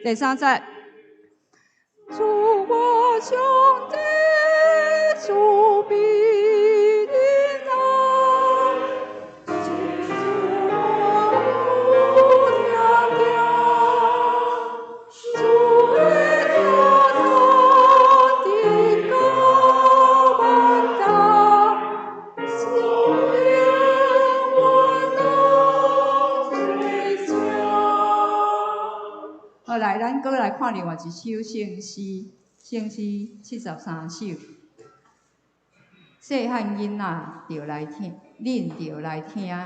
第三節。主我上帝，慈悲忍耐，這主我有聽見，主的疼痛直到萬代，赦免我的罪過。好，來，咱閣來看另外一首聖詩，聖詩73首。細漢囡仔著來聽，恁著來聽。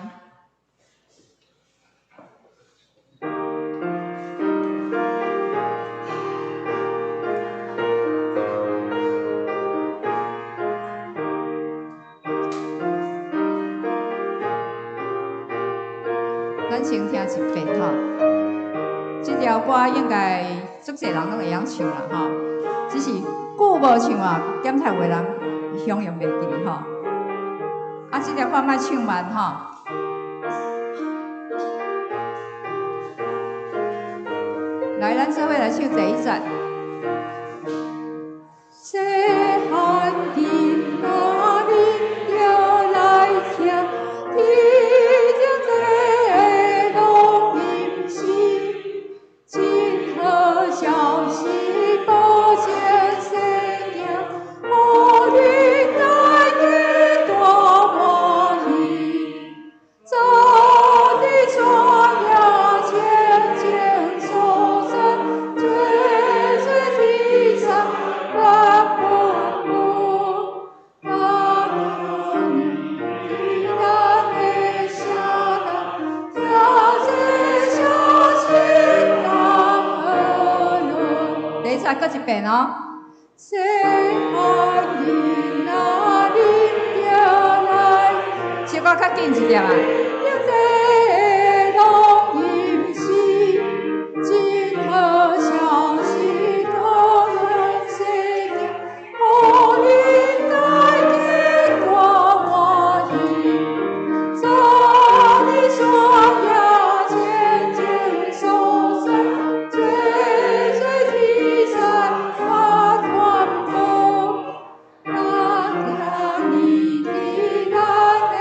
咱先聽一遍吼，這條歌應該足濟人攏會曉唱啦吼，只是久無唱啊，減太有的人形容袂記哩吼。啊，這條歌莫唱慢吼。來，咱做伙來唱第一節。細漢囡仔恁著來聽，聽著這錄音詩，真好消息報全世界，予恁大家大歡喜。早佇山野清靜所在，做做天上發布布，大伫咱的城內，聽這消息當何樂？第一節閣一遍哦。細漢囡仔恁著來，小可較緊一點啊。聽這錄音詩，真好消息報全世界，予恁大家大歡喜。早佇山野清靜所在，做做天使發傳播。若聽你佇咱的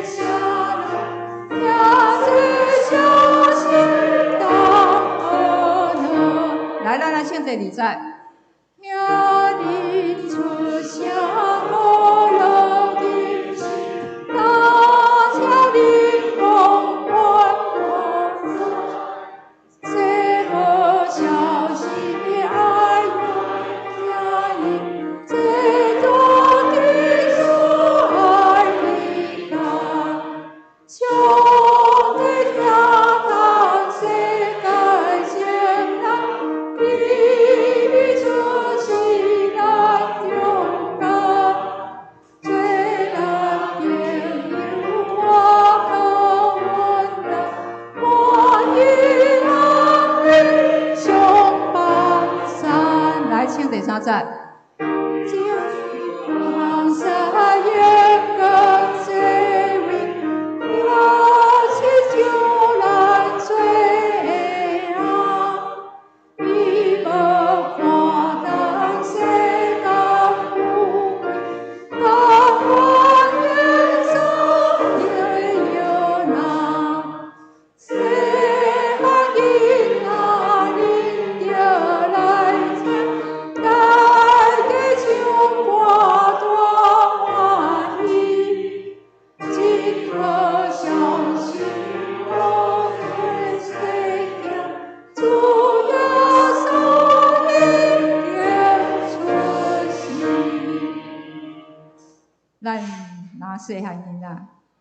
城內，聽這消息當何樂？來，咱來唱第二節。聽恁出聲好樂音詩，大車恁講歡呼。這好消息愛聽伊，這大基督愛你家，上帝疼咱世界情人，秘密出世咱中間，做咱朋友看靠阮來，歡喜安慰上放山。來唱第三節。望山永更這位，也是救咱罪啊！伊無看咱世間富貴，甘願忍受的藥難。細漢囡仔恁著來聽，大家唱歌大歡喜，真好消息報全世界，主耶穌已經出世。咱若細漢囡仔，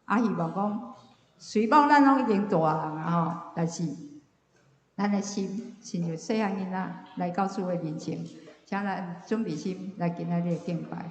啊，希望講，雖講咱攏已經大人啊吼，但是咱的心親像細漢囡仔來到主的面前，請咱準備心來今仔日的敬拜。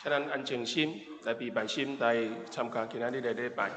請咱安靜心來備辦心來參加今仔日的禮拜。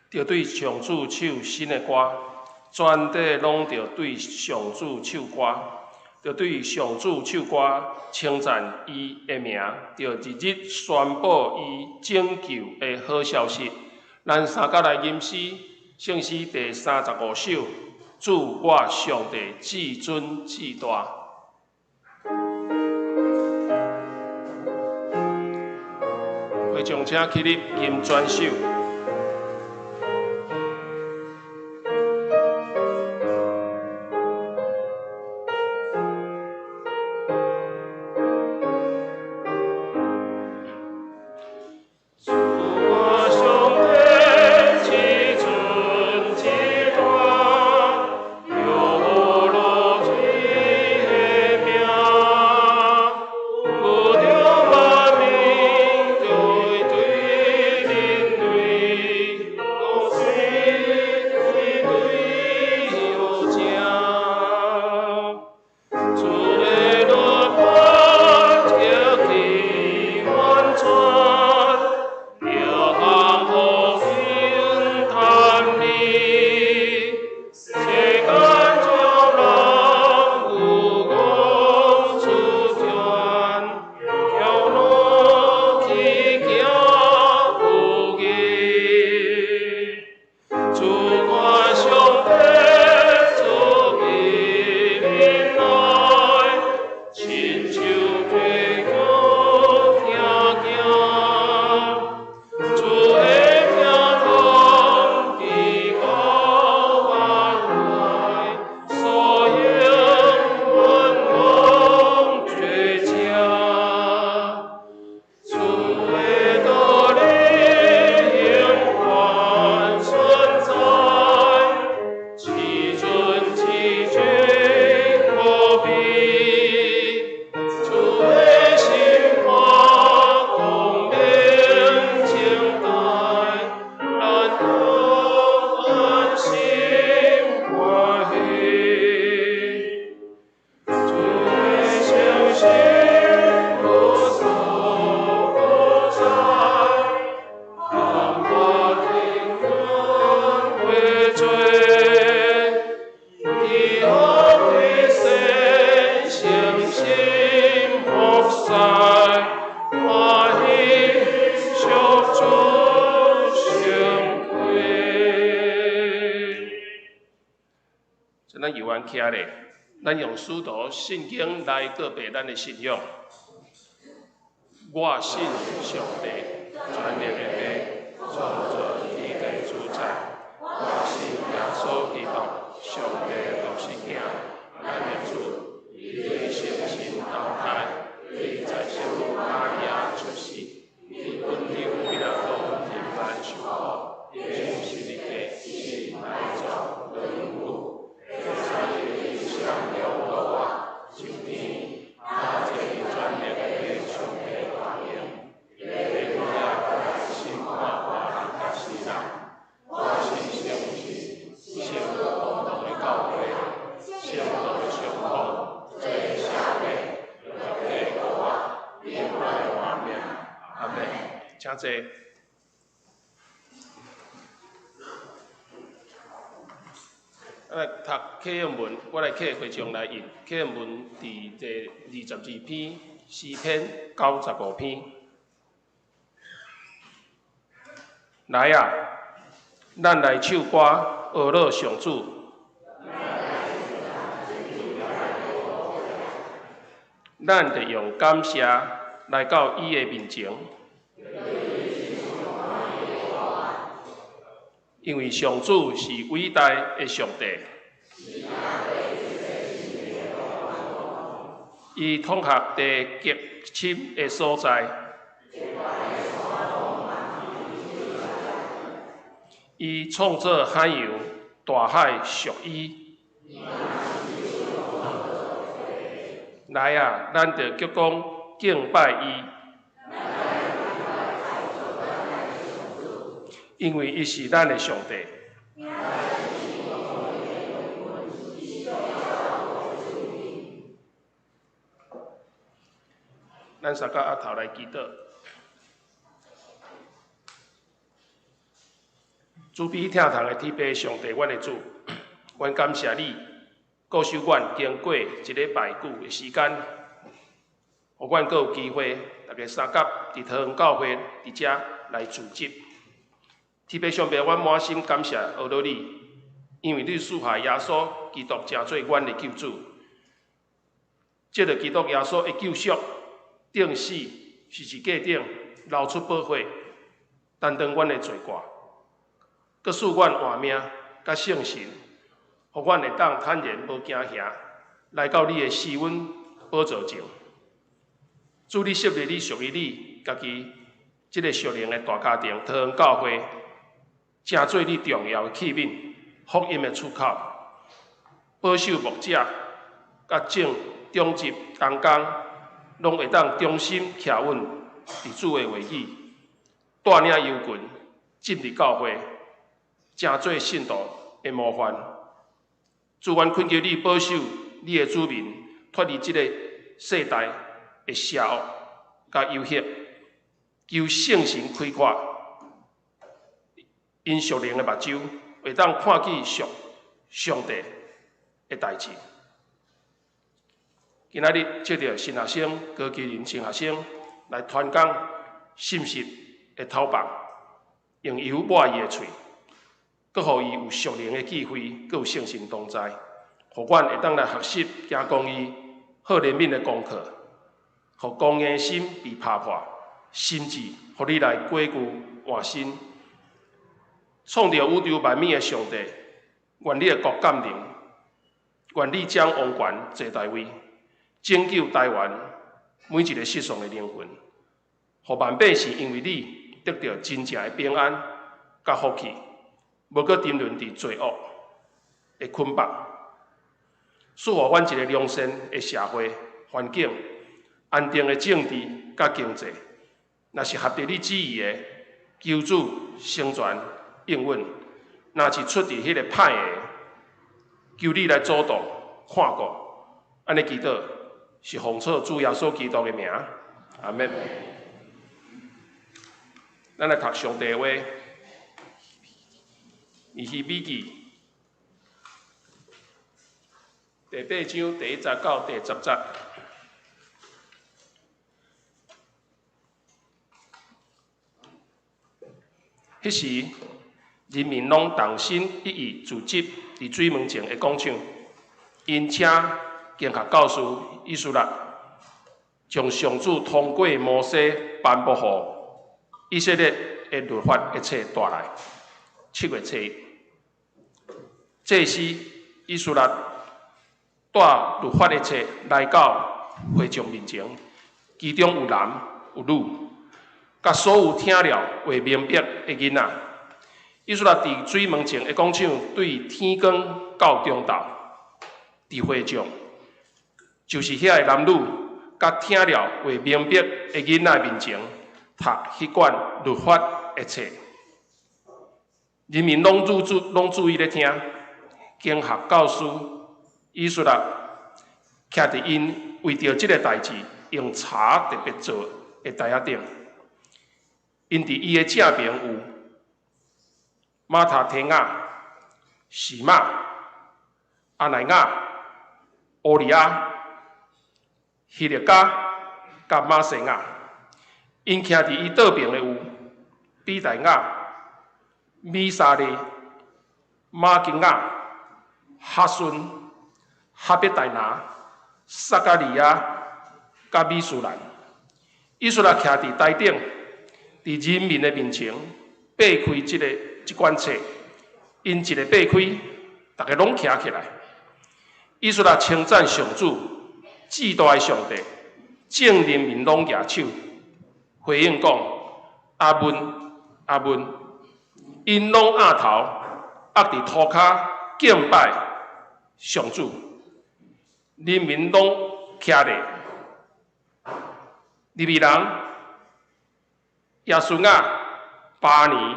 著對上主唱新的歌，全地攏著對上主唱歌，著對上主唱歌，稱讚伊的名，著日日宣布伊拯救的好消息。咱三甲來吟詩，聖詩第35首，主我上帝至尊至大。會眾請起立，吟全首。咱猶原徛咧，咱用使徒信經來告白咱的信仰。我信上帝，全能的父，創造天地主宰。我信耶穌基督，上帝的獨生囝，咱的主，伊對聖神投胎，對在聖母瑪利亞出世，伊本丟彼拉多人間受苦，釘十字架，死埋葬，落陰府，第三日升天復活，上天，他坐佇全能的父上帝大爿，伊欲審判活人佮死人。我信聖神，聖公同的教會，聖徒的相通，罪赦免，肉體復活，永遠的活命。阿們。請坐。咱來讀啟應文，我來客會眾來印啟應文，佇第22篇詩篇95篇。來啊，咱來唱歌，呵咾上主。咱著用感謝來到伊的面前，因為上主是偉大的上帝，伊統合地極深的所在，伊創造海洋，大海屬伊。來啊，咱著鞠躬敬拜伊，因為伊是咱的上帝。咱三個阿頭來祈禱。慈悲疼痛的天父上帝，阮的主，阮感謝你，顧守阮經過一禮拜久的時間，予阮閣有機會，大家相佮佇桃園教會佇遮來聚集。天父上帝，阮滿心感謝呵咾你，因為你賜下耶穌基督成做阮的救主，藉著基督耶穌的救贖，釘死十字架頂流出寶血，擔當阮的罪過，閣賜阮活命佮聖神，予阮會當坦然無驚嚇來到你的施恩寶座前。主，你設立你屬於你家己這个屬靈的大家庭，桃園教會，成做你重要的器皿，福音的出口，保守牧者、佮眾長執同工，攏會當忠心徛穩佇主的話語，帶領羊群進入教會，成做信徒的模範。主，阮懇求你保守你的子民脫離這个世代的邪惡佮誘惑，求聖神開闊𪜶屬靈的目睭，會當看見屬上帝的代誌。今仔日藉著新學生高基仁新學生來傳講信息的頭棒，用油抹伊的喙，閣予伊有屬靈的智慧，閣有聖神同在，予阮會當來學習行公義、好憐憫的功課，予剛硬的心被拍破，心志予你來加固換新。創造宇宙萬物的上帝，願你的國降臨，願你將王權坐大位，拯救台灣每一个失喪的靈魂，予萬百姓因為你得著真正的平安佮福氣，無閣沉淪佇罪惡的捆綁。賜予阮一个良善的社會環境、安定的政治佮經濟。若是合佇你旨意的，求主成全應允；若是出佇彼个歹的，求你來阻擋、看顧。按呢祈禱是奉靠主耶穌基督的名，阿們。咱來讀上帝話，尼希米記第八章第一節到第十節。彼時，人民攏同心一意聚集佇水門前的廣場。𪜶請經學教師以斯拉，將上主通過摩西頒布予以色列的律法的冊帶來。7月初一，祭司以斯拉帶律法的冊來到會眾面前，其中有男有女，佮所有聽了會明白的囡仔。以斯拉佇水門前的廣場，對天光到中晝，佇會眾，就是遐个男女，佮聽了會明白的囡仔面前，讀彼卷律法的冊。人民攏注意咧聽，經學教師以斯拉徛佇𪜶為著這个代誌用柴特別做的台仔頂，𪜶佇伊的正爿有馬塔提亞、示瑪、阿奈亞、烏利亞、希勒家、佮瑪西亞。𪜶徛佇伊倒爿的有比大雅、米沙利、瑪基亞、哈順、哈別大拿、撒迦利亞、佮米書蘭。以斯拉徛佇台頂，佇人民的面前，擘開這卷冊，𪜶一个擘開，逐家攏徛起來。以斯拉稱讚上主，至大的上帝，眾人民攏舉手回應講：阿門，阿門。𪜶攏仰頭，壓佇塗跤敬拜上主。人民攏徛咧，利未人耶書亞、巴尼、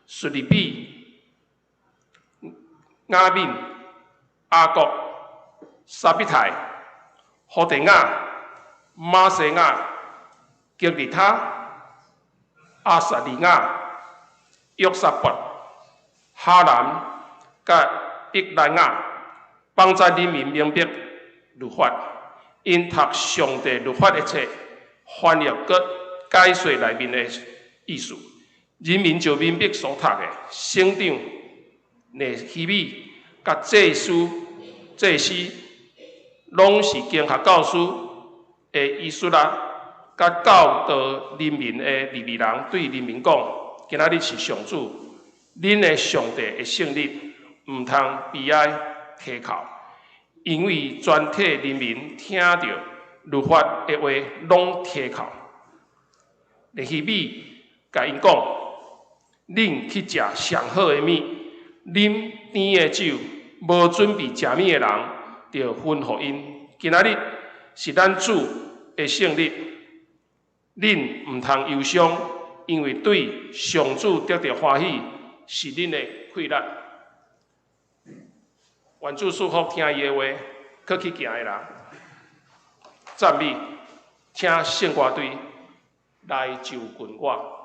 示利比、雅憫、亞各、沙比泰、何地亞、瑪西亞、基利他、亞撒利雅、約沙法、哈南、佮比來雅，幫助人民明白律法，𪜶讀上帝律法的冊，翻譯閣解說內面的意思，人民就明白所讀的。省長尼希米佮祭司，攏是經學教師的以斯拉，佮教導人民的利未人，對人民講：今仔日是上主，恁的上帝的聖日，毋通悲哀啼哭，因為全體人民聽著律法的話，攏啼哭。尼希米共𪜶講：恁去食上好的物，啉甜的酒，無準備食物的人，著分予𪜶。今仔日是咱主的聖日，恁毋通憂傷，因為對上主得著歡喜是恁的氣力。願主賜福聽伊的話，閣去行的人，讚美，請聖歌隊來就近我。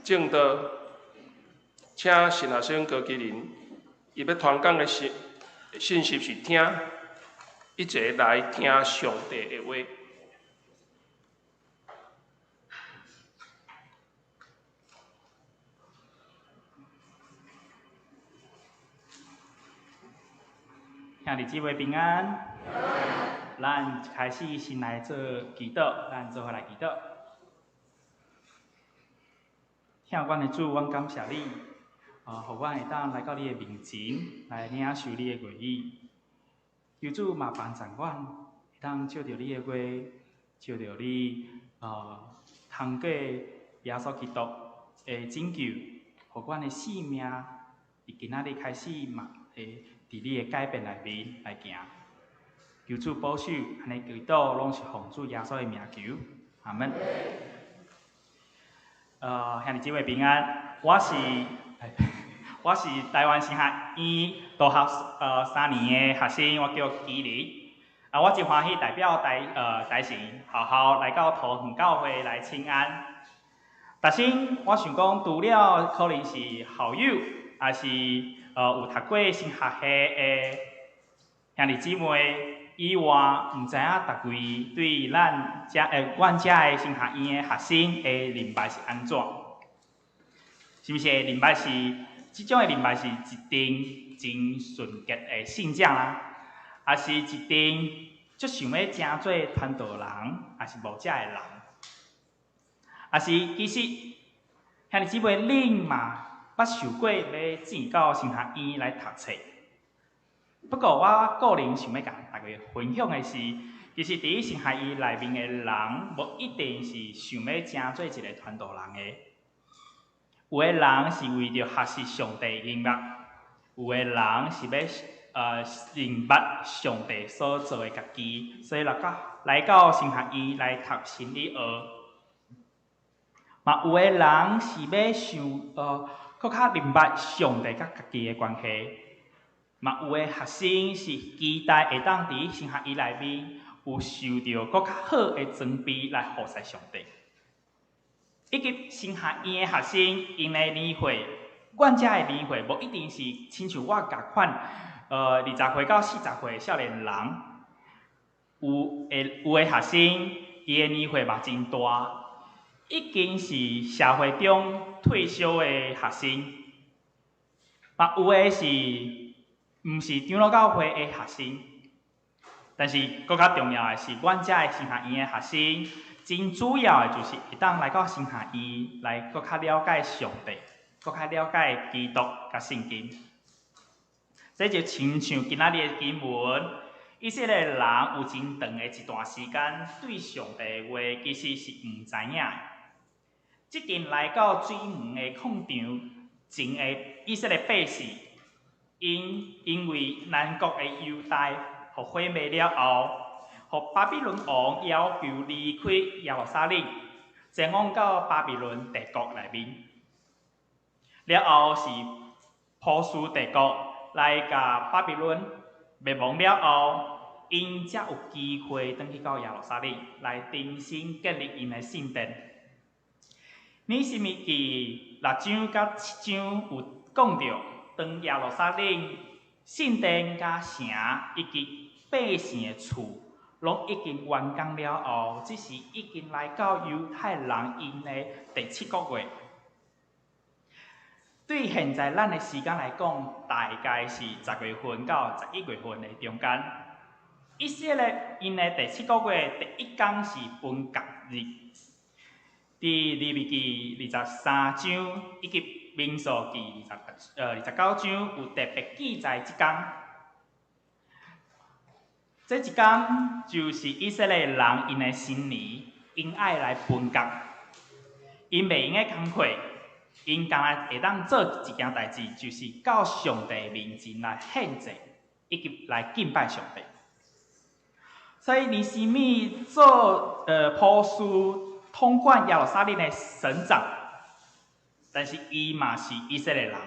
證道，請神學生高基林，伊欲傳講的信信息是聽，一齊來聽上帝的話。兄弟姊妹平安，咱開始先來做祈禱，咱做伙來祈禱。疼阮的主，阮感謝你，啊，予阮會當來到你的面前，來領受你的話語。求主嘛幫助阮，會當借著你的話，借著你通過耶穌基督的拯救，予阮的生命佇今仔日開始嘛會佇你的改變內面來行。求主保守，按呢祈禱攏是奉主耶穌的名求，阿們。兄弟姊妹平安，我是台灣神學院大學3年的學生，我叫基林。啊，我真歡喜代表台神學校來到桃園教會來請安。但是我想講，除了可能是校友，抑是有讀過神學系的兄弟姊妹以外，毋知影逐位對咱遮阮遮的神學院的學生的認捌是按怎？是毋是會認捌是這種的認捌是一陣真純潔的信者啦，抑是一陣足想欲成做傳道人，抑是牧者的人？抑是其實兄弟姊妹，恁嘛捌想過欲轉到神學院來讀冊？不過我個人想欲共大家分享的是，其實佇神學院內面的人，無一定是想欲成做一个傳道人的。有的人是為著學習上帝音樂，有的人是欲認捌上帝所做的家己，所以來到神學院來讀心理學。嘛有的人是欲想閣較認捌上帝佮家己的關係。嘛有的學生是期待會當佇神學院內面有受著閣較好的裝備來服侍上帝。以及神學院的學生，𪜶的年歲，阮遮的年歲無一定是親像我仝款，20歲到40歲的少年人。有的學生，伊的年歲嘛真大，已經是社會中退休的學生。嘛有的是毋是長老教會的學生，但是閣較重要的是，阮遮的神學院的學生，真主要的就是會當來到神學院來閣較了解上帝，閣較了解基督佮聖經。這就親像今仔日的經文，以色列人有真長的一段時間對上帝的話其實是毋知影的。這陣來到水門的礦場前的以色列百姓，𪜶因為南國的猶大予毀滅了後，予巴比倫王要求離開耶路撒冷，前往到巴比倫帝國內面。了後是波斯帝國來共巴比倫滅亡了後，𪜶才有機會轉去到耶路撒冷來重新建立𪜶的聖殿。尼希米記6章佮7章有講著，當耶路撒冷聖殿佮城以及百姓的厝攏已經完工了後，這時已經來到猶太人𪜶的第七個月。對現在咱的時間來講，大概是10月份到11月份的中間。以色列𪜶的第七個月第一工是分割日，佇利未記23章以及民數記29章有特別記載這工。這一工就是以色列人𪜶的新年，𪜶愛來分割，𪜶袂用得工課，𪜶干焦會當做一件代誌，就是到上帝面前來獻祭，以及來敬拜上帝。所以尼希米做波斯統管耶路撒冷的省長，但是伊嘛是以色列人，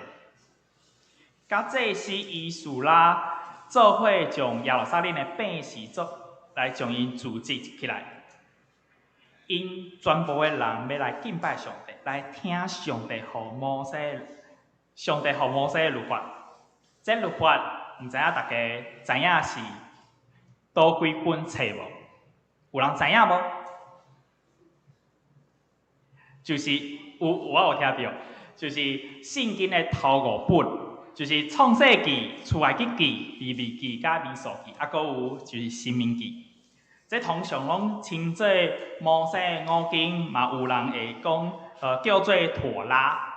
佮祭司以斯拉做伙將耶路撒冷的百姓做來將𪜶組織起來。𪜶 𪜶全部的人欲來敬拜上帝，來聽上帝予摩西，上帝予摩西的律法。這律法毋知影大家知影是佗幾本冊無？有人知影無？就是有，我有聽著，就是聖經的頭五本，就是創世記、出埃及記、利未記佮民數記，啊，閣有就是申命記。這通常攏稱做摩西五經，嘛有人會講，叫做妥拉。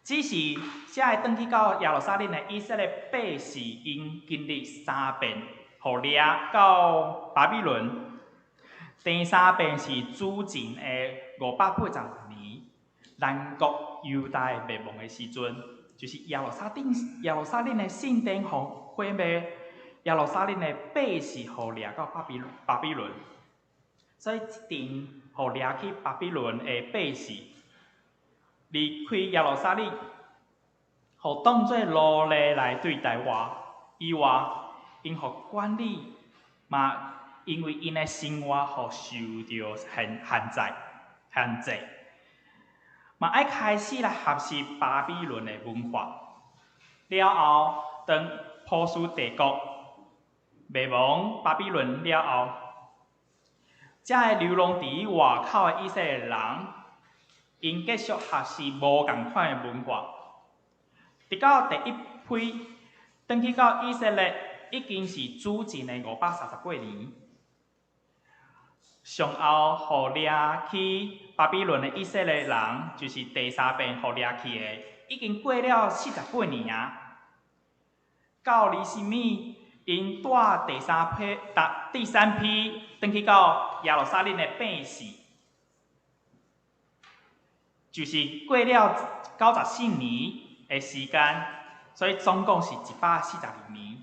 只是遮个轉去到耶路撒冷的以色列百姓，𪜶經歷三遍，予掠到巴比倫。第三遍是主前的586年，南國猶大滅亡的時陣，就是耶路撒冷的聖殿予毀滅，耶路撒冷的百姓予掠到巴比倫，所以這陣予掠去巴比倫的百姓離開耶路撒冷，予當做奴隸來對待外以外，𪜶予管理嘛，因為𪜶的生活予受著限制，嘛愛開始來學習巴比倫的文化。了後，當波斯帝國滅亡巴比倫了後，遮个流浪佇外口的以色列人，𪜶繼續學習無仝款的文化。直到第一批轉去到以色列，已經是主前的538年。上後予掠去巴比倫的以色列人，就是第三遍予掠去的，已經過了48年啊。到尼希米，𪜶帶第三批轉去到耶路撒冷的百姓，就是過了94年的時間，所以總共是142年。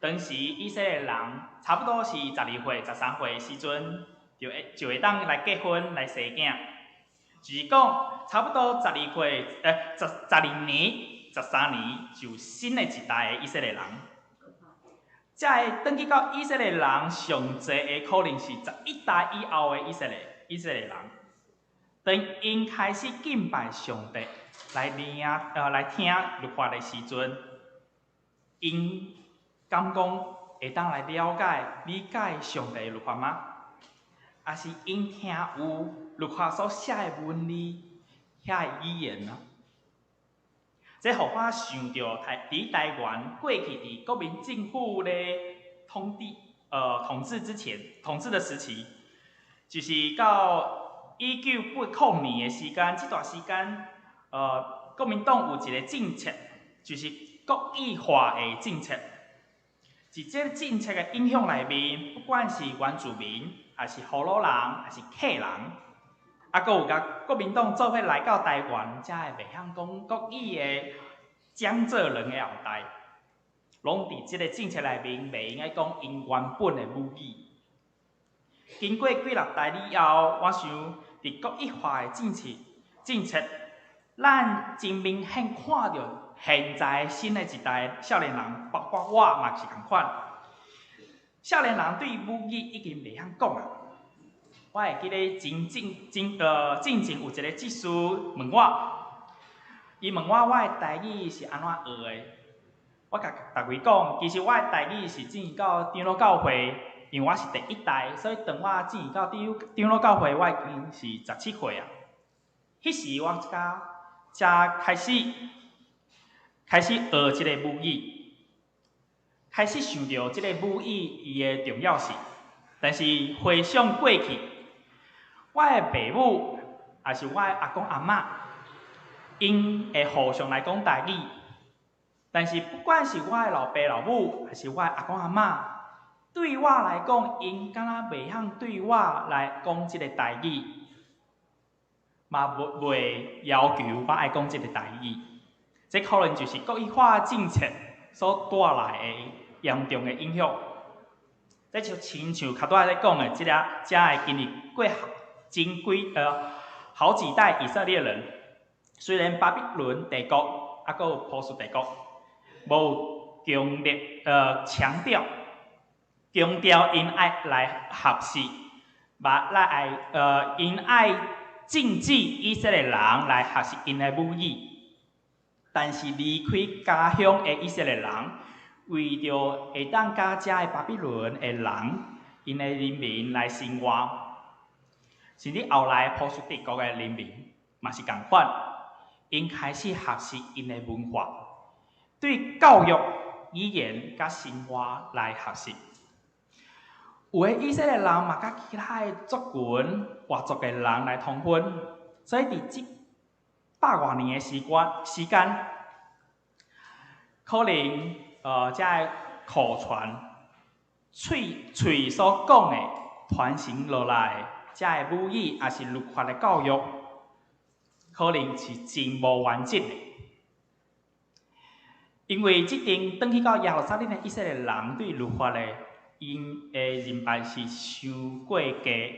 當時以色列人差不多是12歲、13歲的時陣，就會當來結婚來生囝，就是講差不多12歲，12年、13年，就新的一代的以色列人。遮个轉去到以色列人上濟的可能是11代以後的以色列人。當𪜶開始敬拜上帝，來聽律法的時陣，𪜶敢講會當來了解、理解上帝的律法嗎？抑是𪜶聽有律法所寫的文字，遐个語言啊？這予我想著佇台灣過去佇國民政府咧統治之前，統治的時期，就是到1980年的時間，這段時間，國民黨有一個政策，就是國語化的政策。佇這個政策的影響內面，不管是原住民，抑是婦魯人，抑是客人，啊，閣有共國民黨做伙來到台灣，才會袂曉講國語的江浙人的後代，攏佇這個政策內面袂用該講𪜶原本的母語。經過幾六代以後，我想佇國語化的政策，咱真明顯看著現在新的一代少年人，包括我嘛是仝款。少年人對母語已經袂曉講啊。我會記得真正真呃，進前有一個執事問我，伊問我我的台語是按怎學的？我共逐位講，其實我的台語是進到長老教會，因為我是第一代，所以當我進到長老教會，我已經是17歲啊。彼時我才開始學這个母語，開始想著這个母語伊的重要性。但是回想過去，我的爸母，抑是我的阿公阿嬤，𪜶會互相來講台語。但是不管是我的老爸老母，抑是我的阿公阿嬤，對我來講，𪜶敢若袂曉對我來講這个台語，嘛袂要求我愛講這个台語。這可能就是國語化政策所帶來的嚴重的影響。這就親像較拄仔咧講的，這个遮會經歷過真幾好幾代以色列人，雖然巴比倫帝國啊，閣有波斯帝國，無強烈強調𪜶愛來學習，嘛來愛𪜶愛禁止以色列人來學習𪜶的母語，但是離開家鄉的以色列人，為著會當佮遮的巴比倫的人，𪜶的人民來生活，甚至後來波斯帝國的人民嘛是仝款，𪜶開始學習𪜶的文化，對教育、語言佮生活來學習。有的以色列人嘛佮其他的族群、外族的人來通婚，所以佇這百外年的時間，可能遮的口傳、喙喙所講的傳承落來，遮的母語抑是律法的教育，可能是真無完整的。因為這陣轉去到耶路撒冷的以色列人對律法的𪜶的認捌是傷過低，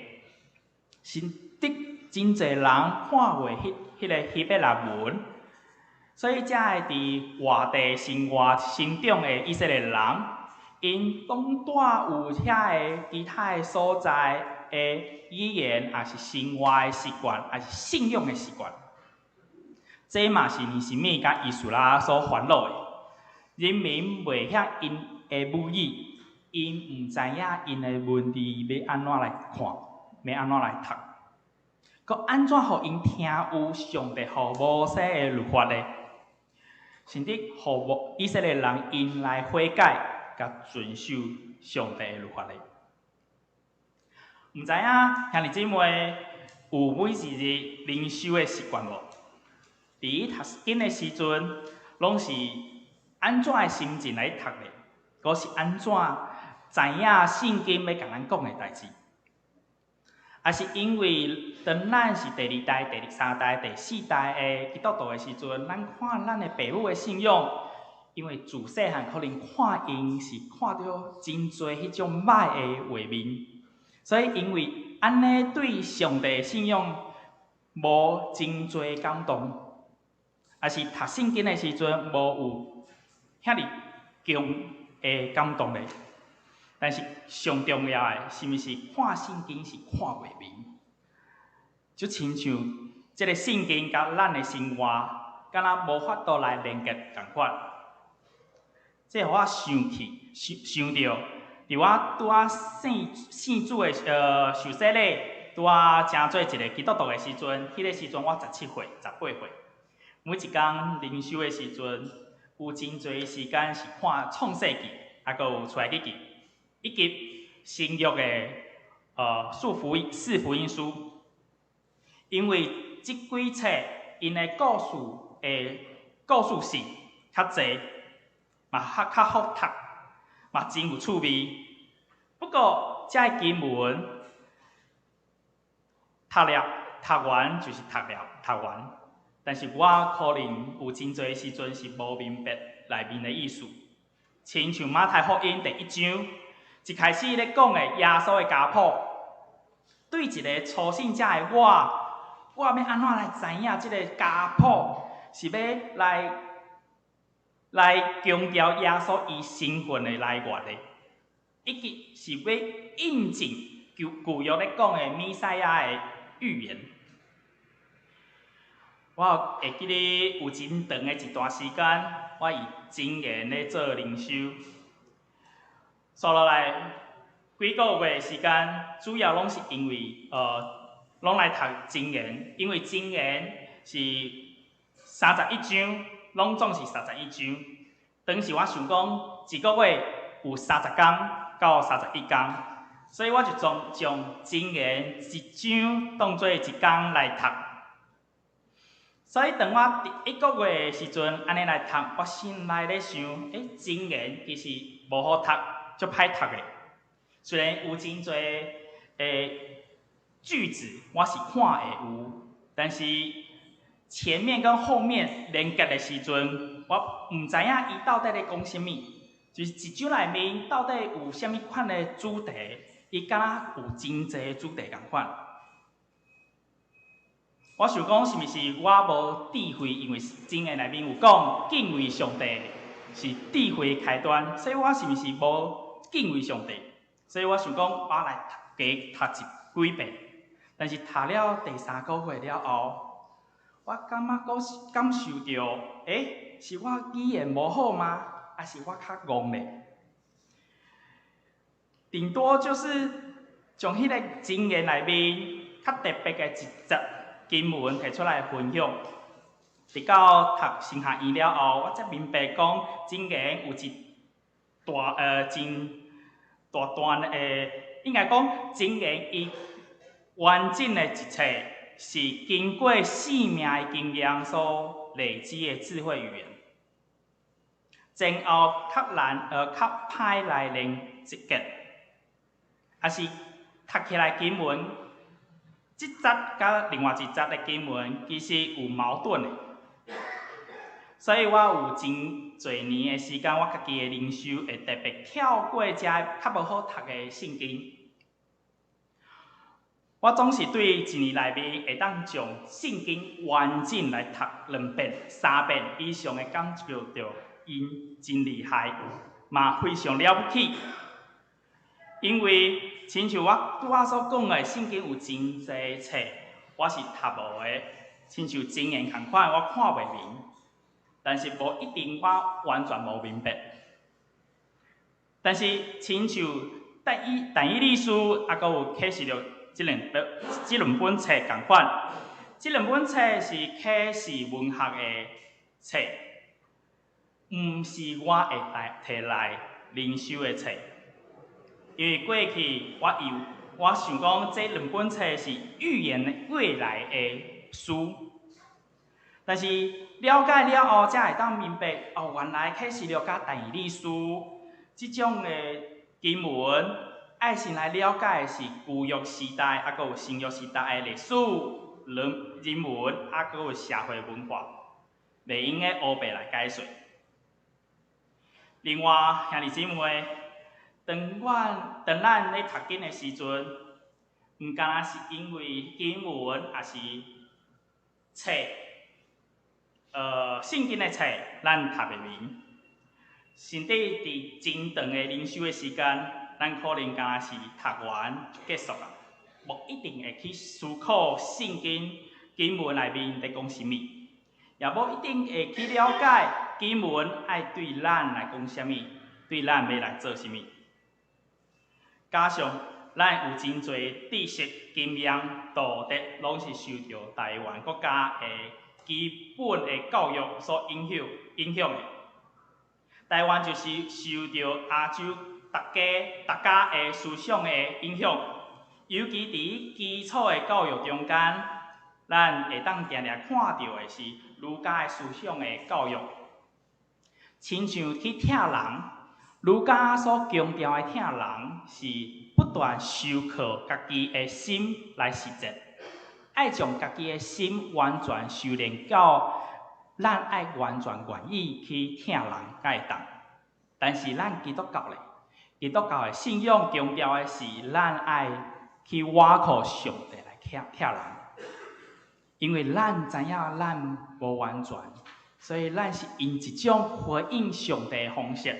甚至真濟人看袂彼個希伯來文，所以才會佇外地生活成長的以色列人，𪜶攏帶有遐个其他的所在的語言，抑是生活的習慣，抑是信仰的習慣。這嘛是尼希米佮以斯拉所煩惱的。人民袂曉𪜶的母語，𪜶毋知影𪜶的文字欲按怎來看，欲按怎來讀，閣按怎予𪜶聽有上帝予摩西的律法呢？甚至予以色列人𪜶來悔改，佮遵守上帝的律法呢？毋知影兄弟姊妹有每一日靈修的習慣無？佇讀經的時陣，攏是按怎的心情來讀的？閣是按怎知影聖經欲共咱講的代誌？抑是因為當咱是第二代、第三代、第四代的基督徒的時陣，咱看咱的爸母的信仰，因為自細漢可能看𪜶是看著真濟彼種歹的畫面，所以因為按呢對上帝的信仰無真濟感動，抑是讀聖經的時陣無有遐爾強的感動咧。但是上重要的，是毋是看聖經是看袂明？就親像這个聖經佮咱的生活，敢若無法度來連結仝款。這予我想起，想想著，佇我拄仔信信主的受洗禮，拄仔成做一个基督徒的時陣，彼个時陣我17歲、18歲。每一工靈修的時陣，有真濟時間是看創世記，抑閣有出埃及記，以及新約的四福音書。因為這幾冊𪜶的故事性較濟，嘛較較好讀，嘛真有趣味。不過，這个經文讀了讀完就是讀了讀完，但是我可能有真濟時陣是無明白內面的意思。親像馬太福音第一章一開始咧講的耶穌的家譜，對一个初信者的我，我欲按怎來知影這个家譜是欲來強調耶穌伊身份的來源的，以及是欲印證舊約咧講的彌賽亞的預言。我會記得有真長的一段時間，我以箴言咧做靈修，紲落來幾個月的時間，主要攏是因為攏來讀箴言，因為箴言是三十一章，攏總是三十一章。當時我想講，一個月有30工到31工，所以我就將箴言一章當做一工來讀。所以當我佇一個月的時陣按呢來讀，我心內咧想，箴言其實無好讀，足歹讀的。雖然有真濟的句子我是看會有，但是前面跟後面連結的時陣，我毋知影伊到底咧講啥物，就是一章內面到底有啥物款的主題，伊敢若有真濟主題仝款。我想講是毋是我無智慧，因為箴言內面有講敬畏上帝是智慧開端，所以我是毋是無敬畏上帝？所以我想講，我來讀加讀一幾遍，但是讀了第三個月了後，我感覺閣感受著，欸，是我語言無好嗎？抑是我較戇咧？頂多就是將彼個箴言內面較特別的一節經文提出來分享。直到讀神學院了後，我才明白講箴言有一大真大段的，應該講箴言伊完整的一冊是經過生命的經驗所累積的智慧語言。前後較難較歹來連結，抑是讀起來經文，這節佮另外一節的經文其實有矛盾的。所以我有真濟年的時間，我家己的靈修會特別跳過遮較無好讀的聖經。我總是對一年內面會當將聖經完整來讀兩遍、三遍以上的感覺著𪜶真厲害，嘛非常了不起。因為親像我拄仔所講的，聖經有真濟冊，我是讀無的，親像箴言仝款，我看袂明。但是無一定我完全無明白。但是親像但以理書，抑閣有啟示錄這兩本冊仝款，這兩本冊是啟示文學的冊，毋是我會提來靈修的冊。因為過去我以我想講，這兩本冊是預言未來的書，但是了解了後，才會當明白哦，原來啟示錄佮但以理書這種的經文，愛先來了解的是舊約時代，抑閣有新約時代的歷史、人文，抑閣有社會文化，袂用得烏白來解說。另外，兄弟姊妹，當咱咧讀經的時陣，毋干焦是因為經文，抑是冊，聖經的冊，咱讀袂明。甚至佇真長的靈修的時間，咱可能干焦是讀完就結束啊，無一定會去思考聖經經文內面佇講啥物，也無一定會去了解經文愛對咱來講啥物，對咱欲來做啥物。加上咱有真濟知識、經驗、道德，攏是受著台灣國家的基本的教育所影響的。台灣就是受著亞洲逐家的思想的影響，尤其佇基礎的教育中間，咱會當定定看著的是儒家的思想的教育，親像去疼人，儒家所強調的疼人是不斷修課家己的心來實踐，愛將家己的心完全修煉到咱愛完全願意去疼人，才會當。但是咱基督教咧，基督教的信仰強調的是咱愛去倚靠上帝來疼疼人，因為咱知影咱無完全，所以咱是用一種回應上帝的方式，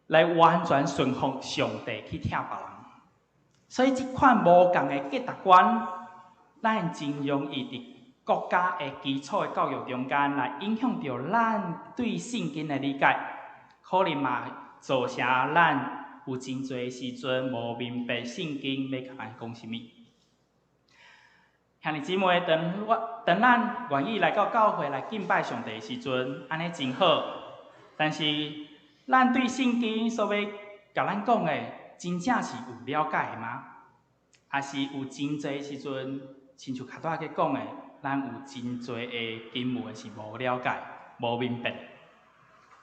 來完全順服上帝去疼別人。所以這款無仝的價值觀，咱真容易佇國家的基礎的教育中間來影響著咱對聖經的理解，可能嘛造成咱有真濟時陣無明白聖經欲共咱講啥物。兄弟姊妹，當咱願意來到教會來敬拜上帝的時陣，按呢真好。但是，咱對聖經所欲共咱講的，真正是有了解的嗎？抑是有真濟時陣，親像較拄仔講的，咱有真濟的經文是無了解、無明白。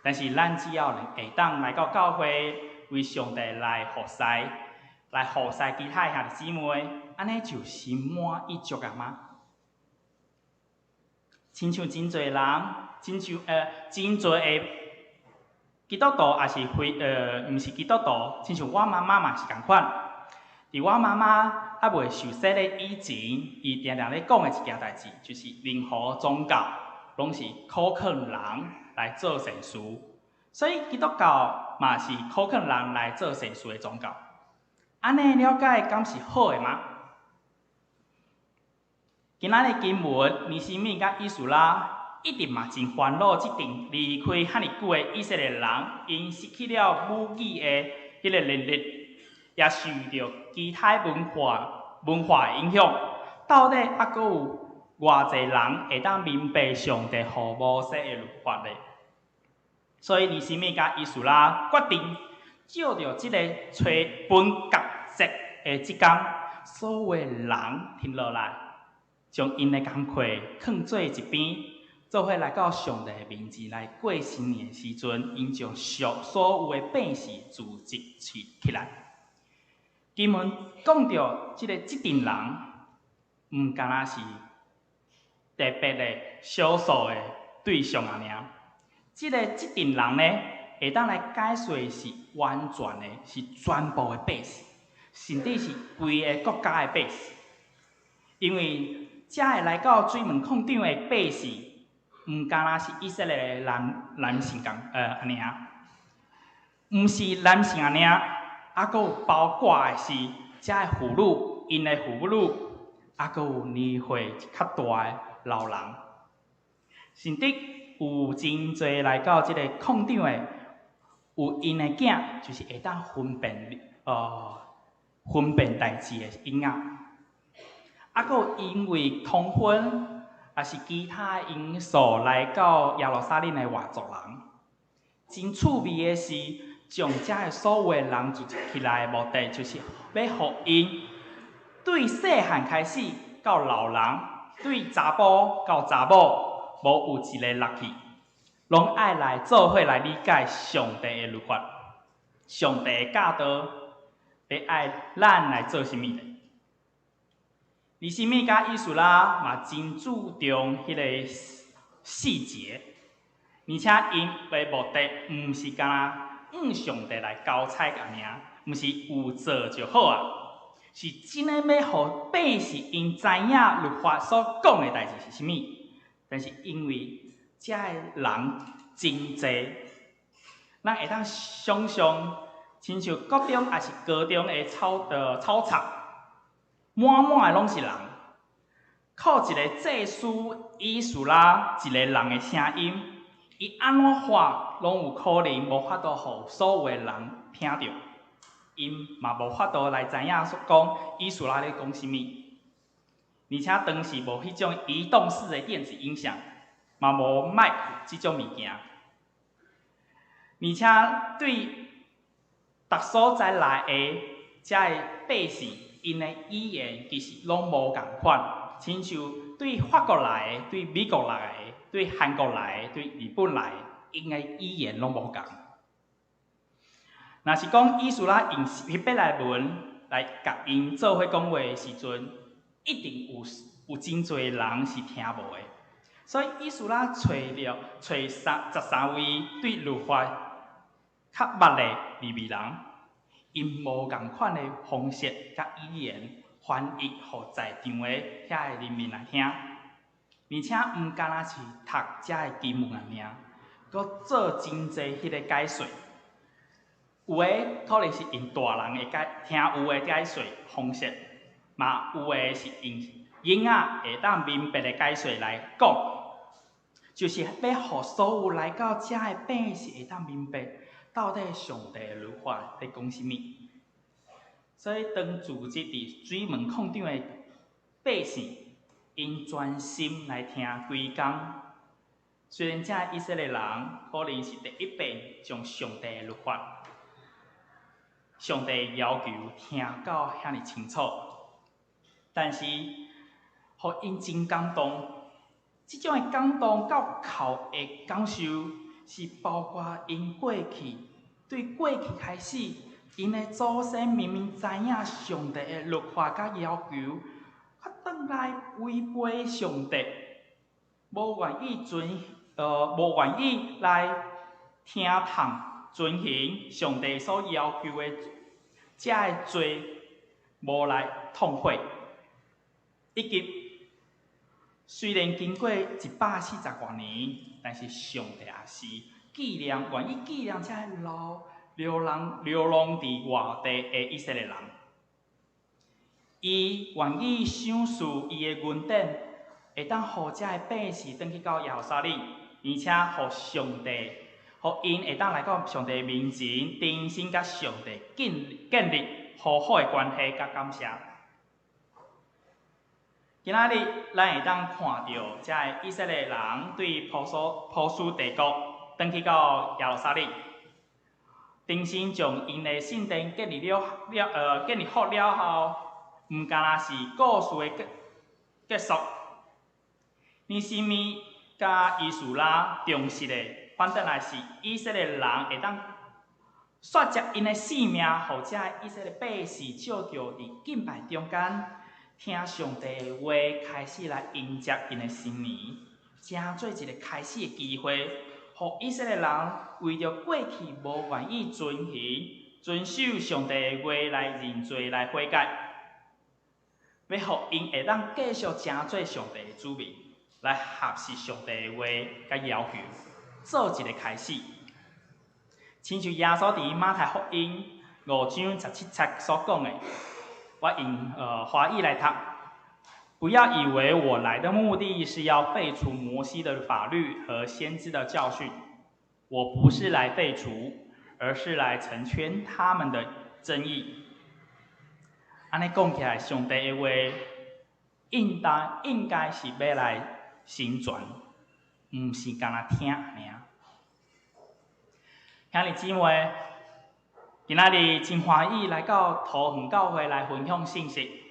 但是咱只要能會當來到教會，為上帝來服侍，來服侍其他的兄弟姊妹，按呢就心滿意足啊嗎？親像真濟人，親像真濟的基督徒，抑是非毋是基督徒，親像我媽媽嘛是仝款。佇我媽媽猶未受洗禮以前，伊定定咧講的一件代誌，就是任何宗教攏是苦勸人來做善事，所以基督教嘛是苦勸人來做善事的宗教。按呢了解敢是好的嗎？今仔日經文，尼希米佮以斯拉一定嘛真煩惱，這陣離開遐爾久的以色列人，𪜶失去了母語的彼个能力，也受著其他文化的影響。到底猶閣有偌濟人會當明白上帝予摩西的律法呢？所以尼希米佮以斯拉決定，藉著這个吹分割節的這工，所有的人停落來，將𪜶的工課囥做一邊，做伙來到上帝面前來過新年的時陣，𪜶將所有的百姓聚集起來。經文講著這个這陣人，毋干焦是特別的少數的對象爾爾。這个這陣人呢，會當來解說是完全的，是全部的百姓，甚至是規个國家的百姓。因為遮會來到水門廣場的百姓，毋干焦是以色列的男性共爾爾，毋是男性爾爾，猶閣有包括的是遮的婦女，𪜶的婦女，猶閣有年歲較大的老人，甚至有真濟來到這个廣場的，有𪜶的囝，就是會當分辨代誌的囡仔，猶閣有因為通婚，抑是其他因素來到耶路撒冷的外族人。真趣味的是，將遮的所有的人聚集起來的目的，就是欲予𪜶對細漢開始到老人，對查埔到查某，無有一个落去，攏愛來做伙來理解上帝的律法，上帝的教導，欲愛咱來做啥物咧？尼希米佮以斯拉嘛真注重彼个細節，而且𪜶的目的毋是干焦向上帝來交差爾爾，毋是有做就好啊，是真的欲予百姓𪜶知影律法所講的代誌是啥物。但是因為遮的人真濟，咱會當想像，親像國中抑是高中的操場，滿滿的攏是人，靠一个祭司以斯拉一个人的聲音，伊按怎喊，攏有可能無法度予所有的人聽著，𪜶嘛無法度來知影說講以斯拉咧講啥物。而且當時無彼種移動式的電子音響，嘛無麥克這種物件，而且對逐所在來的遮的百姓，𪜶的語言其實攏無仝款，親像對法國來的、對美國來的、對韓國來的、對日本來的，𪜶的語言攏無仝。若是講以斯拉用希伯來文來共𪜶做伙講話的時陣，一定有真濟人是聽無的。所以以斯拉揣了揣13位對律法較捌的利未人，𪜶無仝款的方式佮語言翻譯，予在場的遐个人民來聽，而且毋干焦是讀遮个經文爾爾，閣做真濟彼个解說。有的可能是用大人會解聽有的解說方式，嘛有的是用囡仔會當明白的解說來講，就是欲予所有來到遮的百姓會當明白，到底上帝的律法咧講啥物。所以當聚集佇水門廣場的百姓，𪜶專心來聽規工。雖然遮以色列人可能是第一遍將上帝的律法、上帝的要求聽到遐爾清楚，但是，予𪜶真感動。這種的感動佮哭的感受，是包括𪜶過去對過去開始，𪜶的祖先明明知影上帝的律法佮要求，卻轉來違背上帝，無願意來聽從遵行上帝所要求的這个罪，無來痛悔，以及雖然經過140外年，但是上帝也是紀念，願意紀念這个流浪佇外地的以色列人。伊願意賞賜伊的恩典，會當予遮的百姓轉去到耶路撒冷，而且予上帝，予𪜶會當來到上帝面前，重新佮上帝建立和好的關係佮感謝。今仔日咱會當看著遮的以色列人對波斯帝國轉去到耶路撒冷，重新將𪜶的聖殿建立好了後，毋干焦是故事的結束。尼希米佮以斯拉重視的，反轉來是以色列人會當選擇𪜶的性命，予遮以色列百姓召叫佇敬拜中間，聽上帝的話，開始來迎接𪜶的新年，成做一个開始的機會，予以色列人為著過去無願意遵行、遵守上帝的話來認罪、來悔改，欲予𪜶會當繼續成做上帝的子民，來學習上帝的話佮要求，做一个開始。親像耶穌佇馬太福音5章17節所講的，我用華語來讀。不要以為我來的目的是要廢除摩西的法律和先知的教訓，我不是來廢除，而是來成全他們的真意。按呢講起來，上帝的話應當應該是欲來成全，毋是干焦聽爾。兄弟姊妹，今仔日真歡喜來到桃園教會來分享信息。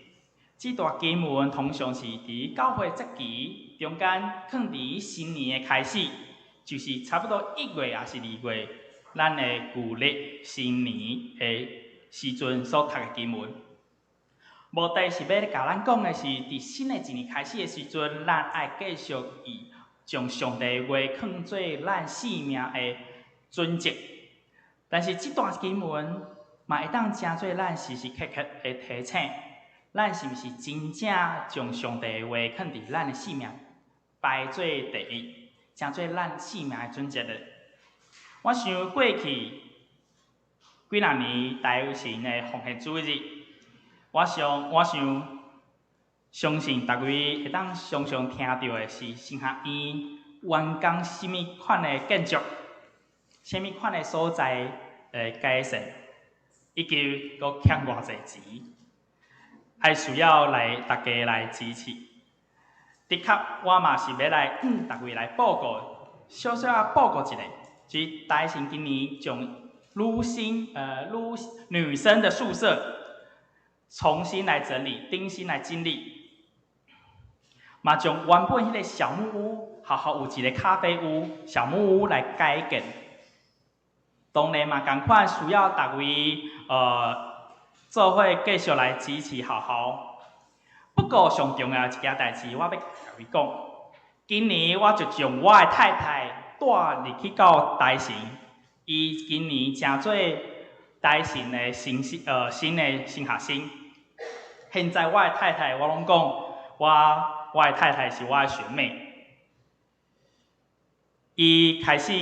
這段經文通常是佇教會節期中間，囥佇新年的開始，就是差不多1月抑是2月，咱的舊曆新年的時陣所讀的經文。目的是欲共咱講的是，佇新的一年開始的時陣，咱愛繼續以將上帝的話囥做咱生命的準則。但是這段經文嘛會當成做咱時時刻刻的提醒，咱是毋是真正將上帝的話囥佇咱的生命排做第一，成做咱生命的準則的？我想過去幾若年台神的奉獻主日，我想相信逐位會當常常聽著的是神學院完工啥物款的建築，啥物款的所在的改善，以及閣欠偌濟錢，還需要來大家來支持。的確，我嘛是欲來向逐位來報告，小小仔報告一下，就是台神今年將女生的宿舍重新來整理，重新來整理，嘛將原本彼个小木屋，學校有一个咖啡屋，小木屋來改建。當然嘛，仝款需要逐位做伙繼續來支持學校。不過上重要一件代誌，我欲共各位講，今年我就將我的太太帶入去到台神，伊今年成做台神的新的學生。現在我的太太，我攏講，我的太太是我的學妹。伊開始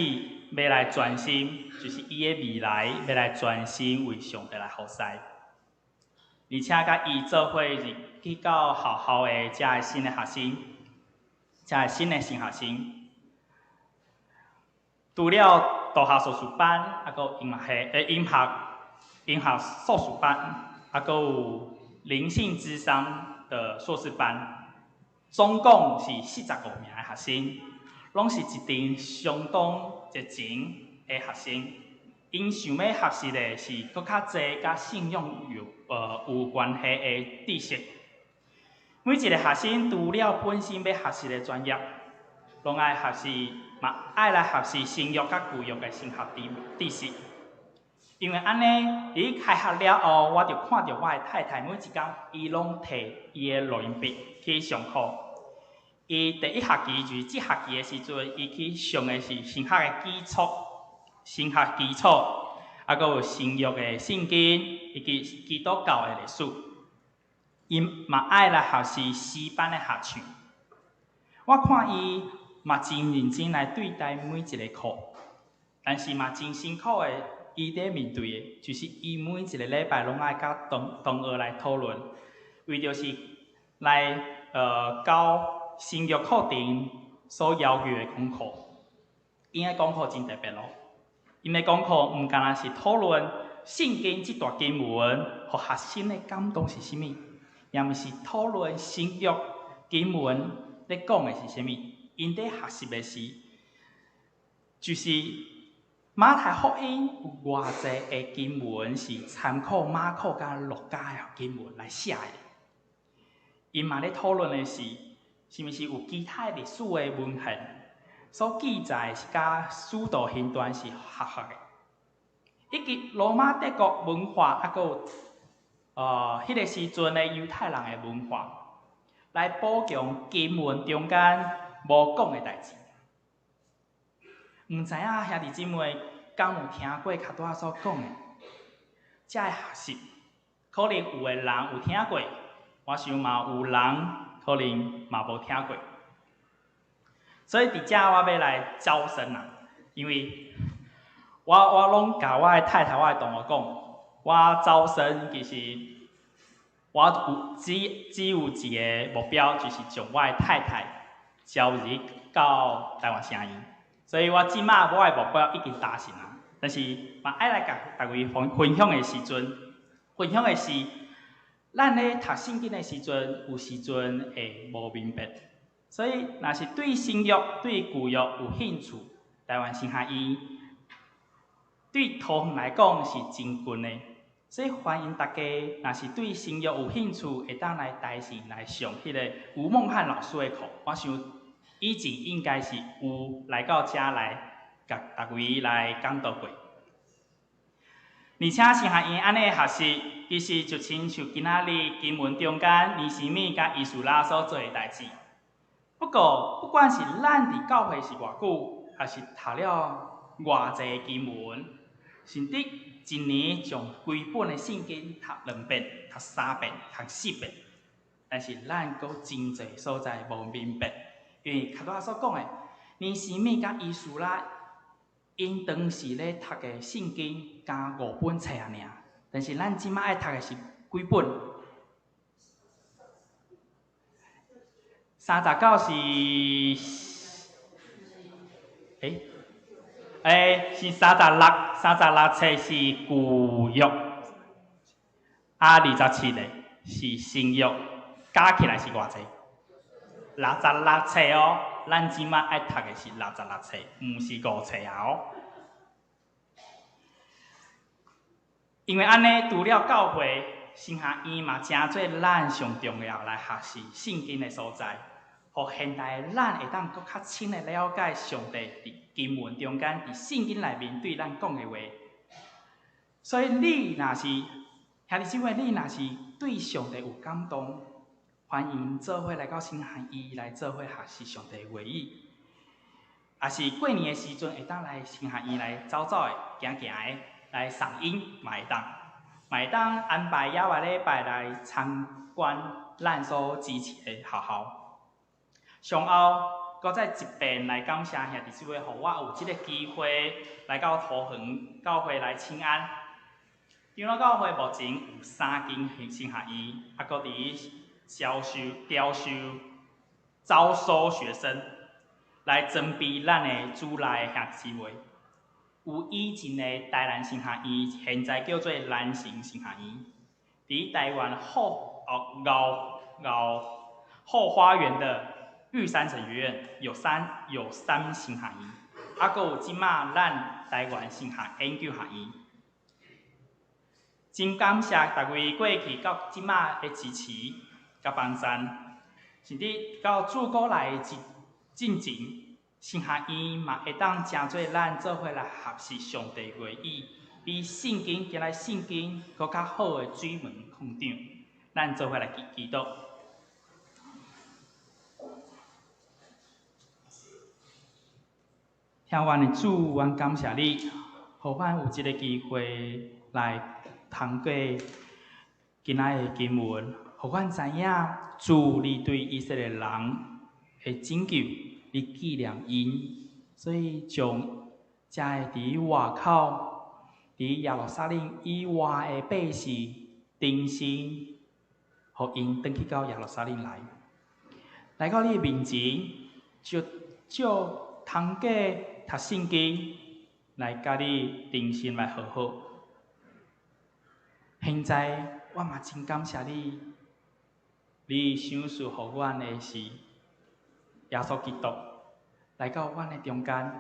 欲來專心，就是伊的未來欲來專心為上帝來服侍，而且佮伊做伙入去到學校的遮个新的學生，遮个新的新學生。除了道學碩士班，抑閣有音樂碩士班，抑閣有靈性諮商的碩士班，總共是45名的學生，攏是一陣相當熱情的學生。𪜶想欲學習的是閣較濟佮信仰有關係的知識。每一个學生除了本身欲學習的專業，攏愛學習，嘛愛來學習新約佮舊約的神學知識。因為按呢，佇開學了後，我就看著我的太太每一工，伊攏提伊的錄音筆去上課。伊第一學期就是這學期的時陣，伊去上的是神學的基礎，神學基礎，抑閣有新約的聖經以及基督教的歷史。伊嘛愛來學習詩班的合唱。我看伊嘛真認真來對待每一个課，但是嘛真辛苦的。伊佇面對的，就是伊每一个禮拜攏愛佮同學來討論，為著是來教新約課程所要求的功課。𪜶的功課真特別咯，𪜶的功課毋干焦是討論聖經這段經文，予學生的感動是啥物，也毋是討論新約經文咧講的是啥物。𪜶佇學習的是，就是馬太福音有偌濟的經文是參考馬可佮路加的經文來寫的。𪜶嘛咧討論的是，是毋是有其他歷史的文獻所記載是佮使徒行傳是合合的，以及羅馬帝國文化，猶閣有彼个時陣的猶太人的文化，來補強經文中間無講的代誌。毋知影兄弟姊妹敢有聽過較拄仔所講的？這个學習，可能有的人有聽過，我想嘛有人可能嘛無聽過。所以佇遮我欲來招生啦，因為我攏共我的太太、我的同學講，我招生其實我有只有一个目標，就是將我的太太招入到台灣城醫。所以我這馬我的目標已經達成啊，但是嘛愛來共逐位分享的時陣，分享的是，咱咧讀聖經的時陣，有時陣會無明白。所以，若是對新約、對舊約有興趣，台灣神學院對桃園來講是真近的，所以歡迎大家，若是對新約有興趣，會當來台神來上彼個吳孟漢老師的課。我想以前應該是有來到遮來，共逐位來講道過。而且神學院按呢學習，其實就親像今仔日經文中間尼希米佮以斯拉所做的代誌。不過，不管是咱佇教會是偌久，抑是讀了偌濟經文，甚至一年將規本的聖經讀兩遍、讀三遍、讀四遍，但是咱閣真濟所在無明白，因為較拄仔所講的，尼希米佮以斯拉，𪜶當時咧讀的聖經敢五本冊仔爾，但是咱這馬愛讀的是幾本？39是，欸，是三十六，三十六冊是舊約，啊，27个是新約，加起來是偌濟？六十六冊哦，咱這馬愛讀的是六十六冊，毋是五冊啊哦。因為按呢，除了教會，神學院嘛，成做咱上重要來學習聖經的所在，予現代的咱會當閣較深的了解上帝佇經文中間，佇聖經內面對咱講的話。所以你若是兄弟姊妹，你若是對上帝有感動，歡迎做伙來到神學院來做伙學習上帝的話語。抑是過年的時陣，會當來神學院來走走的、行行的，來賞櫻嘛會當。嘛會當安排野外禮拜來參觀咱所支持的學校。上後，閣再一遍來感謝兄弟姊妹，予我有這个機會來到桃園教會來請安。長老教會目前有三間神學院，猶閣佇招收、招收、招收學生，來裝備咱的主內兄弟姊妹。有以前的台南神學院，現在叫做南神神學院，佇台灣後花園的玉山神學院有三神學院，猶閣有這馬咱台灣神學研究學院。真感謝逐位過去到這馬的支持佮幫贊，甚至到主鼓來進前，神學院嘛會當成做咱做伙來學習上帝話語，比聖經今日聖經閣較好的水門礦場，咱做伙來祈禱。聽阮的主，阮感謝你，予阮有這个機會來通過今仔的經文，予阮知影主你對以色列人的拯救，你紀念𪜶，所以將遮个佇外口、佇耶路撒冷以外的百姓，重新予予𪜶轉去到耶路撒冷來，來到你的面前，就借通過讀聖經來佮你重新來和好。現在我嘛真感謝你，你賞賜予阮的是耶穌基督來到阮的中間，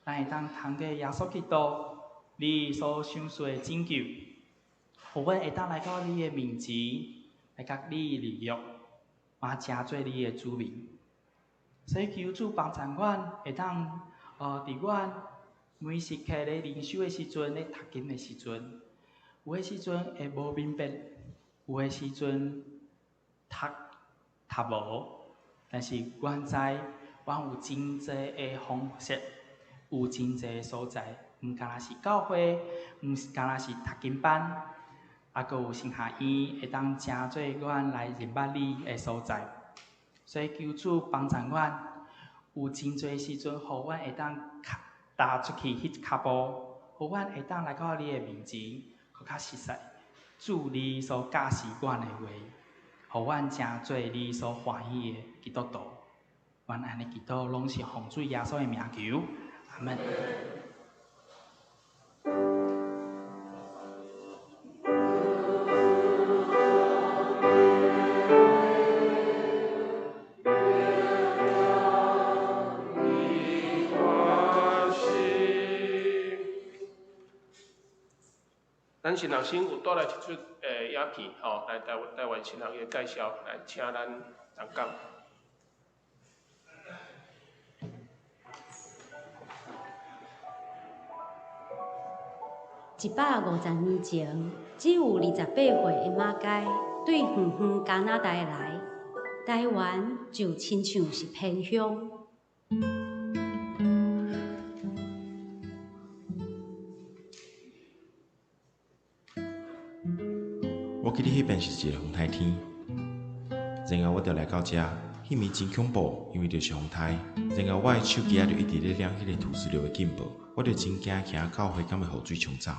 咱會當通過耶穌基督你所賞賜的拯救，予阮會當來到你的面前，來佮你立約，嘛成做你的子民。所以求主幫助阮，會當佇阮每時刻咧靈修的時陣，咧讀經的時陣，有的時陣會無明白，有的時陣讀讀無，但是阮知，阮有真濟的方式，有真濟的所在，毋干焦是教會，毋干焦是讀經班，猶閣有神學院會當成做阮來認捌你的所在。所以求主幫助阮，有真濟時陣，予阮會當踏出去彼一跤步，予阮會當來到你的面前，閣較熟似主你所教示阮的話，予阮成做你所歡喜的基督徒。阮按呢祈禱，攏是奉主耶穌的名求，阿們。咱神學生有帶來一齣影片，吼，來台灣神學的介紹，來請咱陳講。150年前，只有28歲的馬偕對遠遠加拿大來，台灣就親像是偏鄉。我記得彼邊是一個風颱天，然後我就來到遮，彼暝真恐怖，因為就是風颱。然後我的手機仔就一直咧響彼個土石流的警報，我就真驚，徛教會敢會予水沖走。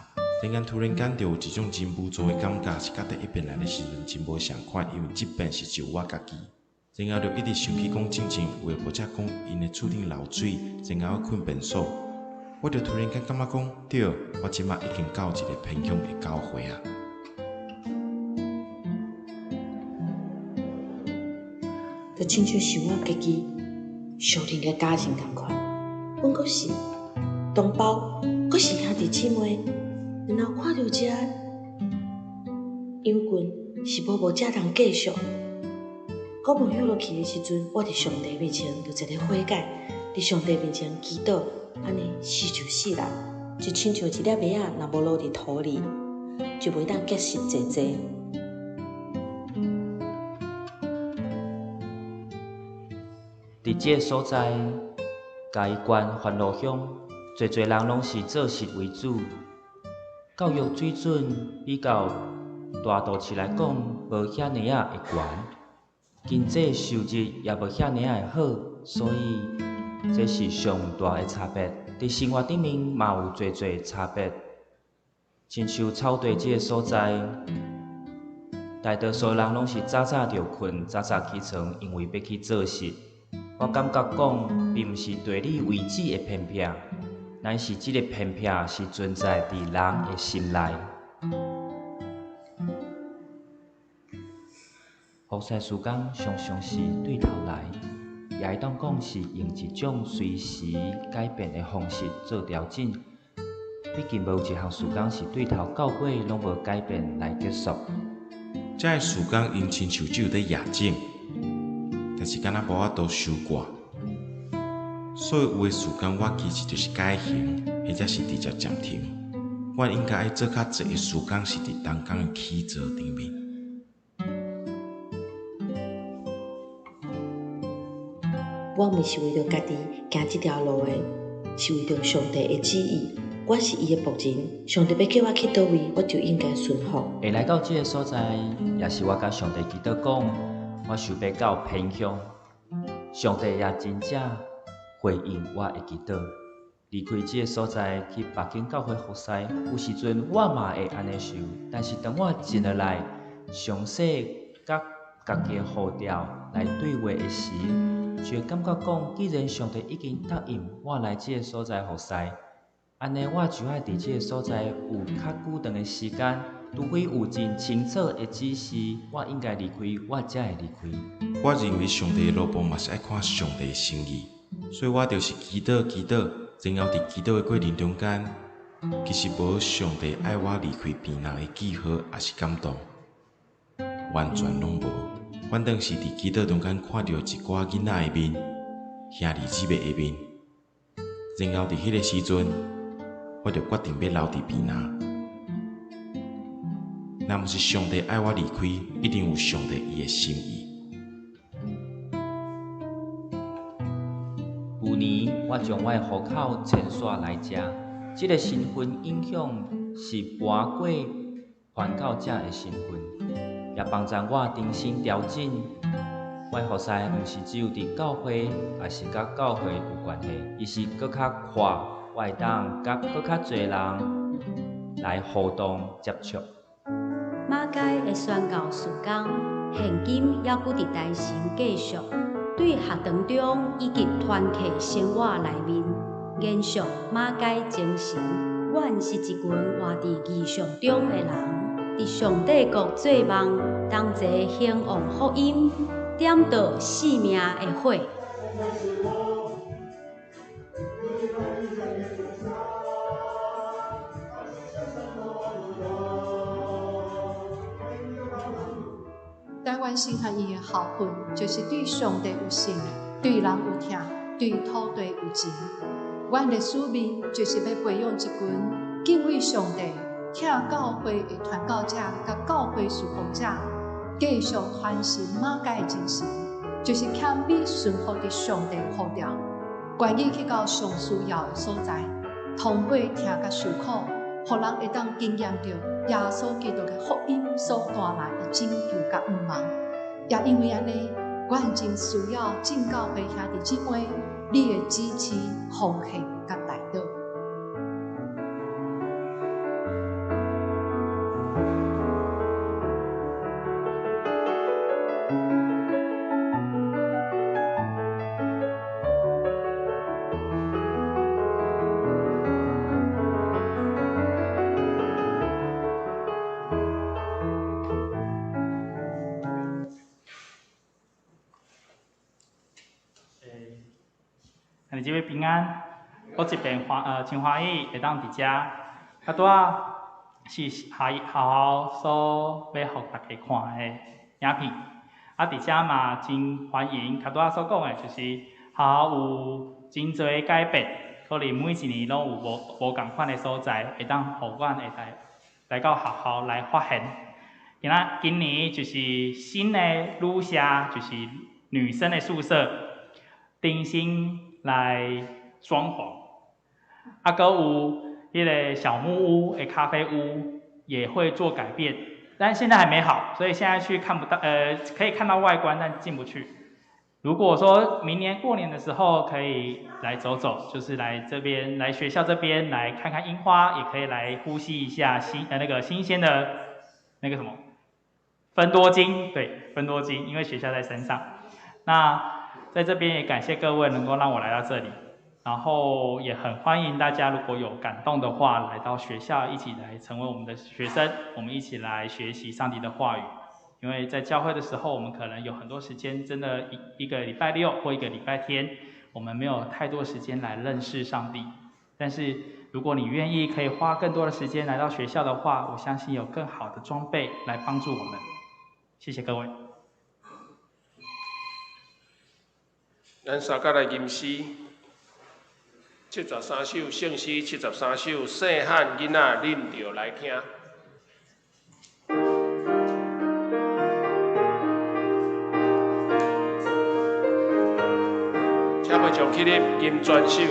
突然間，突然間就有一種真無助的感覺，是佮第一遍來的時陣真無仝款，因為這遍是只有我家己。然後就一直想起講進前有的牧者講𪜶的厝頂漏水，然後睏便所，我就突然間感覺講，對，我這馬已經到一個偏鄉的教會啊。就親像是我家己相認的家人仝款，阮閣是同胞，閣是兄弟姊妹，然後看著這羊群是無遮通繼續。閣無歇落去的時陣，我佇上帝面前就一個悔改，佇上帝面前祈禱，按呢死就死啦，就親像一粒麥仔，若無落佇土裡，就袂當結實濟濟。佇這個所在，嘉義縣番路鄉，濟濟人攏是做實為主，教育水準比較大都市來講，無遐爾仔的懸，經濟收入也無遐爾仔的好，所以這是上大的差別。佇生活頂面嘛有濟濟差別，親像草地這個所在，大多數人攏是早早就睏，早早起床，因為欲去做實。我感覺講，並毋是地理位置的偏僻，乃是這个偏僻是存在佇人的心內。服侍時間常常是對頭來，也會當講是用一種隨時改變的方式做調整。畢竟無一項事工是對頭到尾攏無改變來結束。這个事工𪜶親像只有佇夜種，但是敢若無法度收割，所以有的事工我其實就是改行，或者是直接暫停。我應該愛做較濟的事工，是佇同工的起座頂面。我毋是為著家己行這條路的，是為著上帝的旨意。我是伊的僕人，上帝欲叫我去佗位，我就應該順服。會來到這个所在，也是我佮上帝祈禱講，我想欲到偏鄉，上帝也真正回應我的祈禱。離開這个所在去別間教會服侍，有時陣我嘛會按呢想，但是當我進落來，詳細佮家己的呼召來對話的時，就會感覺講，既然上帝已經答應我來這个所在服侍，按呢我就愛佇這个所在有較久長的時間，除非有真清楚的指示，我應該離開，我才會離開。我認為上帝的路步嘛是愛看上帝的心意，所以我就是祈禱祈禱，然後佇祈禱的過程中間，其實無上帝愛我離開屏東的記號，抑是感動，完全攏無。反正是佇祈禱中間看著一寡囡仔的面，兄弟姊妹的面，然後佇彼个時陣，我就決定欲留佇屏東。若毋是上帝愛我離開，一定有上帝伊的心意。舊年我將我的戶口遷徙來遮，這个身份影響是瞞過傳教者的身份，也幫助我重新調整。我的服侍毋是只有佇教會，抑是佮教會有關係，伊是閣較闊，我會當佮閣較濟人來互動接觸。馬偕的宣教事工，現今猶閣佇台城繼續，對學堂中以及團契生活內面，延續馬偕精神。阮是一群活佇異象中的人，佇上帝國做夢，同齊興旺福音，點著生命的火。台灣神學院的校訓就是對上帝有信，對人有疼，對土地有情。阮的使命就是欲培養一群敬畏上帝、疼教會的傳教者佮教會事奉者，繼續傳承馬偕的精神，就是謙卑順服佇上帝的呼召，願意去到上需要的所在，通過疼佮受苦，予人會當經驗著耶穌基督的福音所帶來的拯救佮盼望。也因為按呢，阮真需要眾教會兄弟姊妹你的支持、奉獻佮代禱。兄弟姊妹平安，我這邊真歡喜會當佇遮，啊拄仔是學校所欲予大家看的影片，啊佇遮嘛真歡迎，較拄仔所講的，就是學校有真濟改變，可能每一年攏有無仝款的所在，會當予阮會來到學校來發現。今年就是新的女舍，就是女生的宿舍，重新來裝潢，啊，閣有彼个小木屋的咖啡屋也會做改變，但現在還沒好，所以現在去看不到，可以看到外觀，但進不去。如果說明年過年的時候可以來走走，就是來這邊，來學校這邊來看看櫻花，也可以來呼吸一下那個新鮮的那個什麼芬多精，對，芬多精，因為學校在山上。那在這邊也感謝各位能夠讓我來到這裡，然後也很歡迎大家如果有感動的話，來到學校一起來成為我們的學生，我們一起來學習上帝的話語。因為在教會的時候，我們可能有很多時間，真的一個禮拜六或一個禮拜天，我們沒有太多時間來認識上帝。但是如果你願意，可以花更多的時間來到學校的話，我相信有更好的裝備來幫助我們。謝謝各位。咱三甲來吟詩，73首聖詩，73首細漢囡仔恁著來聽。請會眾起立，吟全首。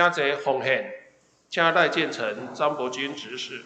請坐奉獻，請賴建成、張伯鈞執事。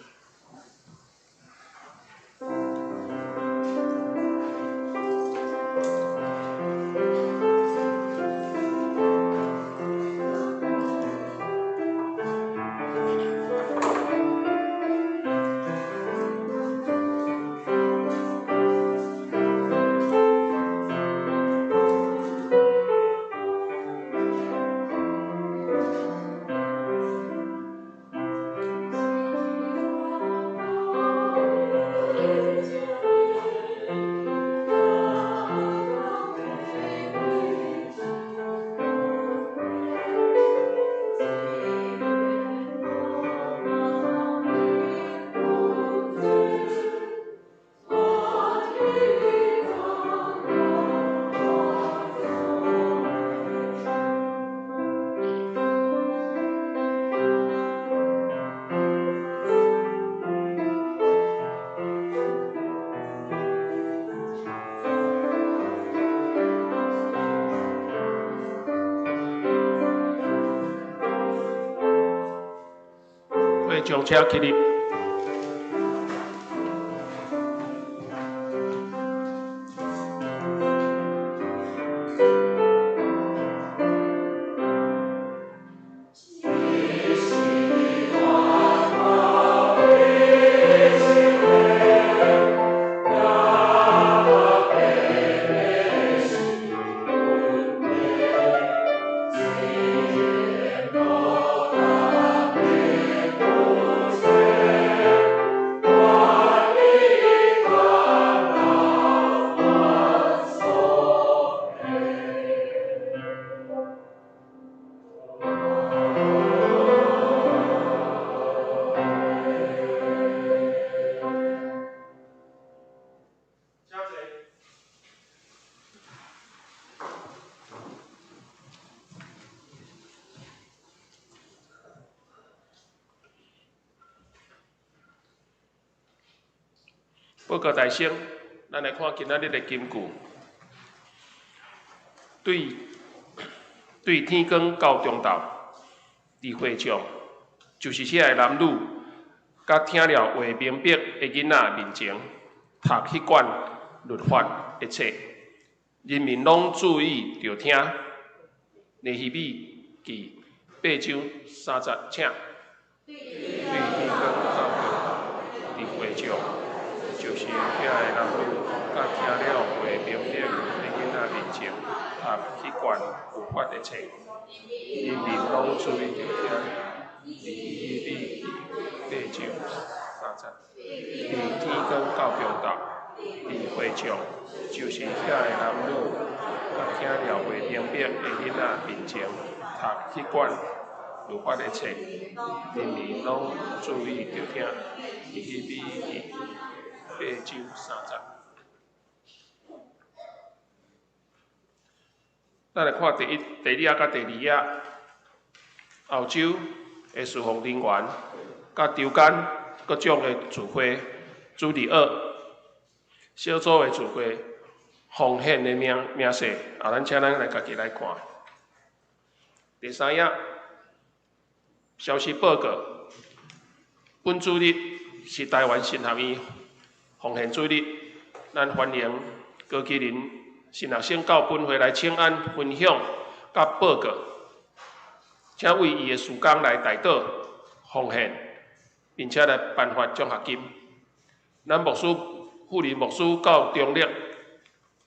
將車起立。報告大聲，咱來看今仔日的金句。對天光到中晝，佇會場，就是遐个男女，佮聽了話明白的囡仔面前，讀彼卷律法的冊，人民攏注意著聽。尼希米記八章三節，請。對天光到中晝，佇會場。就是遐个男女，佮聽了話明白的囡仔面前，讀彼卷律法的冊，人民攏注意著聽。尼希米記八章三節，對天光到中晝，佇會場，就是遐个男女，佮聽了話明白的囡仔面前，讀彼卷律法的冊，人民攏注意著聽。尼希米記八章三節，咱來看第一、第二頁佮第二頁，澳洲的事奉人員佮州間各種的聚會，主日學小組的聚會，奉獻的明細，啊，咱請咱來家己來看。第三頁，消息報告，本主日是台灣神學院奉獻主日，咱歡迎高麒麟神學生到本會來請安分享佮報告，請為伊的事工來代禱奉獻，並且來頒發獎學金。咱牧師富林牧師到中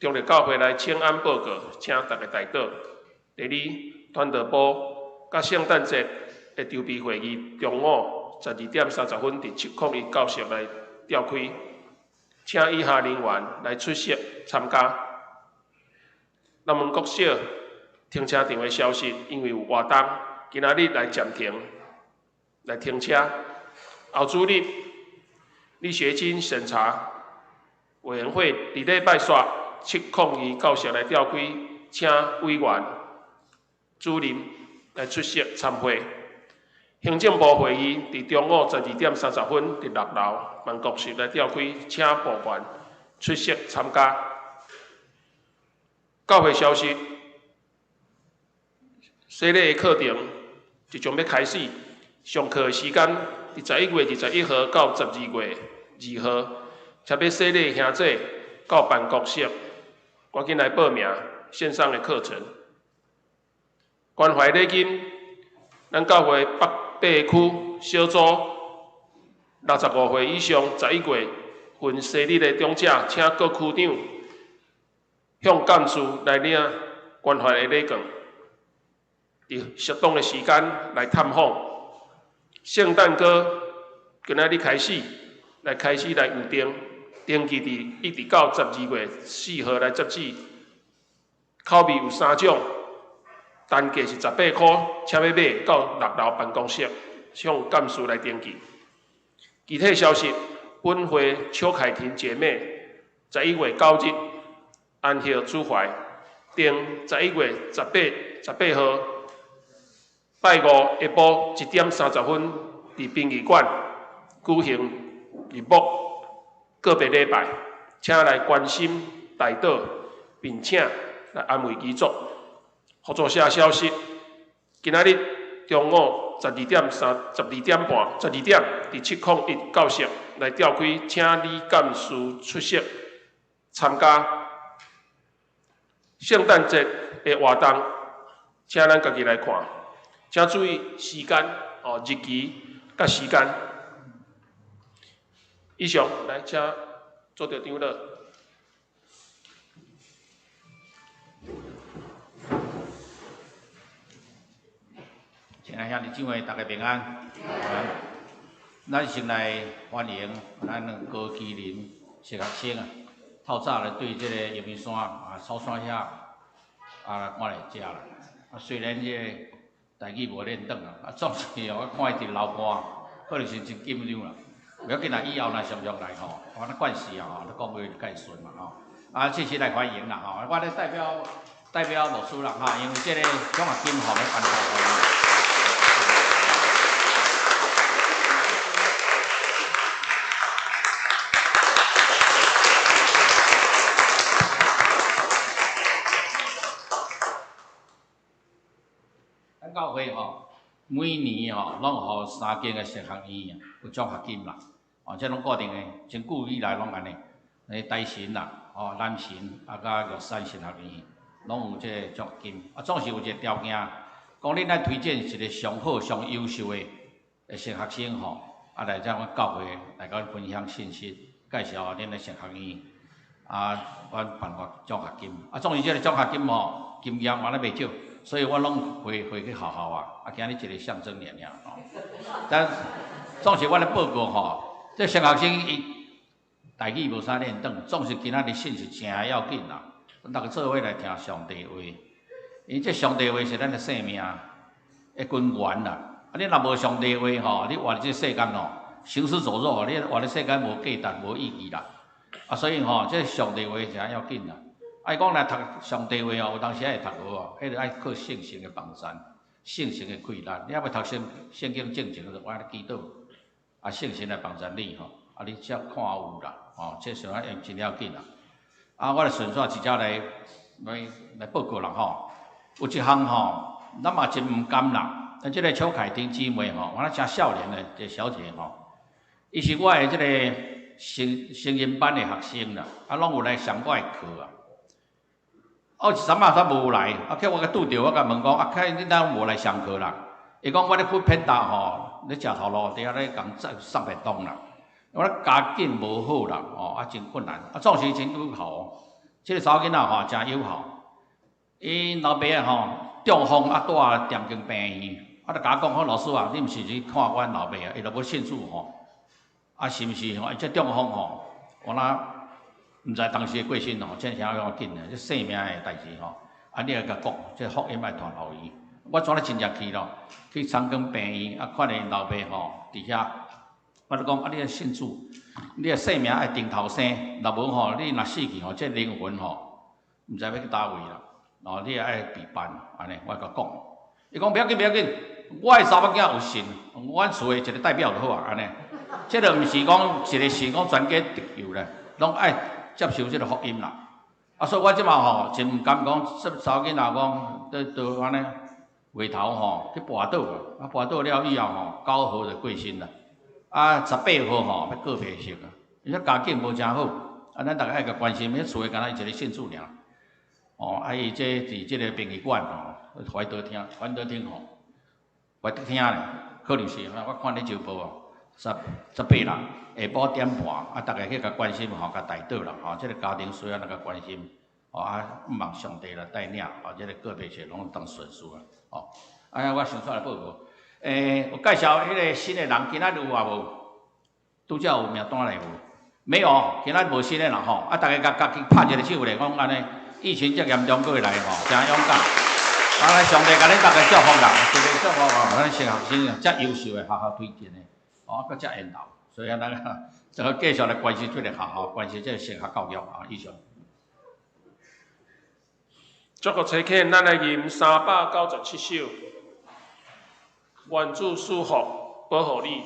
壢教會來請安報告，請大家代禱。第二，傳道部佮聖誕節的籌備會議，中午12點30分佇701教室來召開。請以下人員來出席參加。南門國小停車場的消息，因為有活動，今仔日來暫停來停車。後主日李學金審查委員會佇禮拜四702教室來召開，請委員、主任來出席參會。行政部會議佇中午12點30分佇6樓辦公室來召開，請部員出席參加。教會消息，洗禮的課程即將欲開始上課的時間，佇11月21號到12月2號，請欲洗禮兄姐到辦公室，趕緊來報名線上的課程。關懷禮金，咱教會北八區小組65歲以上11月份生日的長者，請各區長向幹事來領關懷的禮券，佇適當的時間來探訪。聖誕歌今仔日開始來開始來預訂，登記佇一直到12月4號來截止。口味有三種，單價是18箍，請欲買到六樓辦公室向幹事來登記。其他消息，本會邱凱婷姐妹11月9日安息主懷，定11月18號拜五下晡1點30分，佇殯儀館舉行入墓告別禮拜，請來關心代禱，並且來安慰遺族。合作社消息，今仔日中午12點三、12點半、12點，佇701教室來召開，請李幹事出席參加聖誕節的活動，請咱家己來看，請注意時間哦，日期佮時間。以上，來請做著長老。親愛兄弟姊妹，大家平安。咱先來歡迎咱高基林小學生啊，透早來對這個陽明山啊草山遐啊趕來遮啦。啊，雖然這個台語無練轉啊，啊總是哦，我看伊佇流汗，可能是真緊張啦。無要緊啦，以後若常常來吼，我咧慣勢啊吼，咧講話就較會順嘛吼。啊，這次來歡迎啦吼，我咧代表牧師啦吼，因為這個獎學金吼咧頒發予伊。咱教會吼，每年吼攏予三間的神學院有獎學金啦，哦，這攏固定的，真久以來攏按呢。台神啦，哦，南神，啊，佮玉山神學院，攏有這個獎學金。啊，總是有一個條件，講恁愛推薦一個上好、上優秀的神學生吼，啊，來遮阮教會來佮阮分享信息，介紹恁的神學院，啊，阮頒發獎學金。啊，總是這個獎學金吼，經驗原來袂少。所以我攏回去學校啊，啊，今日一個象徵爾爾吼。但總是我咧報告吼，這神學生伊台語無啥練轉，總是今仔日信息誠要緊啦。咱逐家做伙來聽上帝話，因為這上帝話是咱的生命的根源啦。啊，你若無上帝話吼，你活佇這世間吼，行屍走肉，你活佇世間無價值、無意義啦。啊，所以吼，這上帝話誠要緊啦。啊，伊講來讀上帝話哦，有當時會讀無哦，彼個愛靠聖神的幫贊，聖神的氣力。你猶未讀聖經進前，就我咧祈禱，啊，聖神來幫贊你吼，啊，你才看有啦，吼，這是咱真要緊啦。啊，我來順續直接來報告啦吼。有一項吼，咱嘛真毋甘啦。咱這個邱凱婷姊妹吼，我那誠少年的一個小姐吼，伊是我的這個成人班的學生啦，啊，攏有來上我的課啊。啊，有一陣仔煞無來，啊，叫我共拄著，我共問講，啊，凱你哪無來上課啦？伊講我咧 foodpanda 吼，咧食頭路，佇遐咧共送便當啦。我咧家境無好啦，哦，啊，真困難，啊，總是真友好哦。這個查某囡仔吼，誠友好。𪜶老爸仔吼中風啊，蹛踮間病院，啊，就共我講，講老師啊，你毋是去看阮老爸啊？伊若欲信主吼，啊，是毋是吼？伊這中風吼，我哪毋知當時的過身吼，這啥要緊的，這生命的代誌吼，啊，你愛共講，這福音愛傳予伊。我怎咧真正去咯？去長庚病院啊，看見𪜶老爸吼佇遐，我就講啊，你愛信主，你的生命愛重頭生，若無吼，你若死去吼，這靈魂吼，毋知欲去佗位啦。哦，你也愛備辦，按呢，我共講。伊講不要緊，不要緊，我的查某囝有信，阮厝的一個代表就好啊，按呢。這個毋是講一個信講全家得救啦，攏愛接受這個福音啦。啊，所以我這馬吼真毋甘講，這查某囡仔講，都按呢，月頭吼去跋倒啊，啊跋倒了以後吼，9號就過身啦。啊，18號吼欲告別式啊，伊說家境無誠好，啊，咱逐家愛共關心，彼厝的敢若伊一个信主爾。哦，啊，伊這佇這个殯儀館吼，懷德廳，懷德廳吼，懷德廳咧，可能是我看咧招報哦，18日下晡點半，啊，逐家去共關心吼，共代禱啦，吼，這个家庭需要咱共關心，吼，啊，望上帝來帶領，吼，這个告別式攏當順遂啊，吼，啊，我先出來報告，欸，有介紹彼个新的人，今仔日有啊無？拄才有名單來無？沒有，今仔日無新的人吼，啊，逐家共家己拍一个手咧，講按呢，疫情遮嚴重，閣會來吼，誠勇敢。啊，咱上帝共恁逐家祝福啦，特別祝福吼，咱新學生遮優秀的學校推進的，哦，閣遮緣投，所以啊，咱這個繼續來關心這个學校，關心這个升學教育啊，以上。祝福齊慶，咱來吟397首，願主賜福保護你。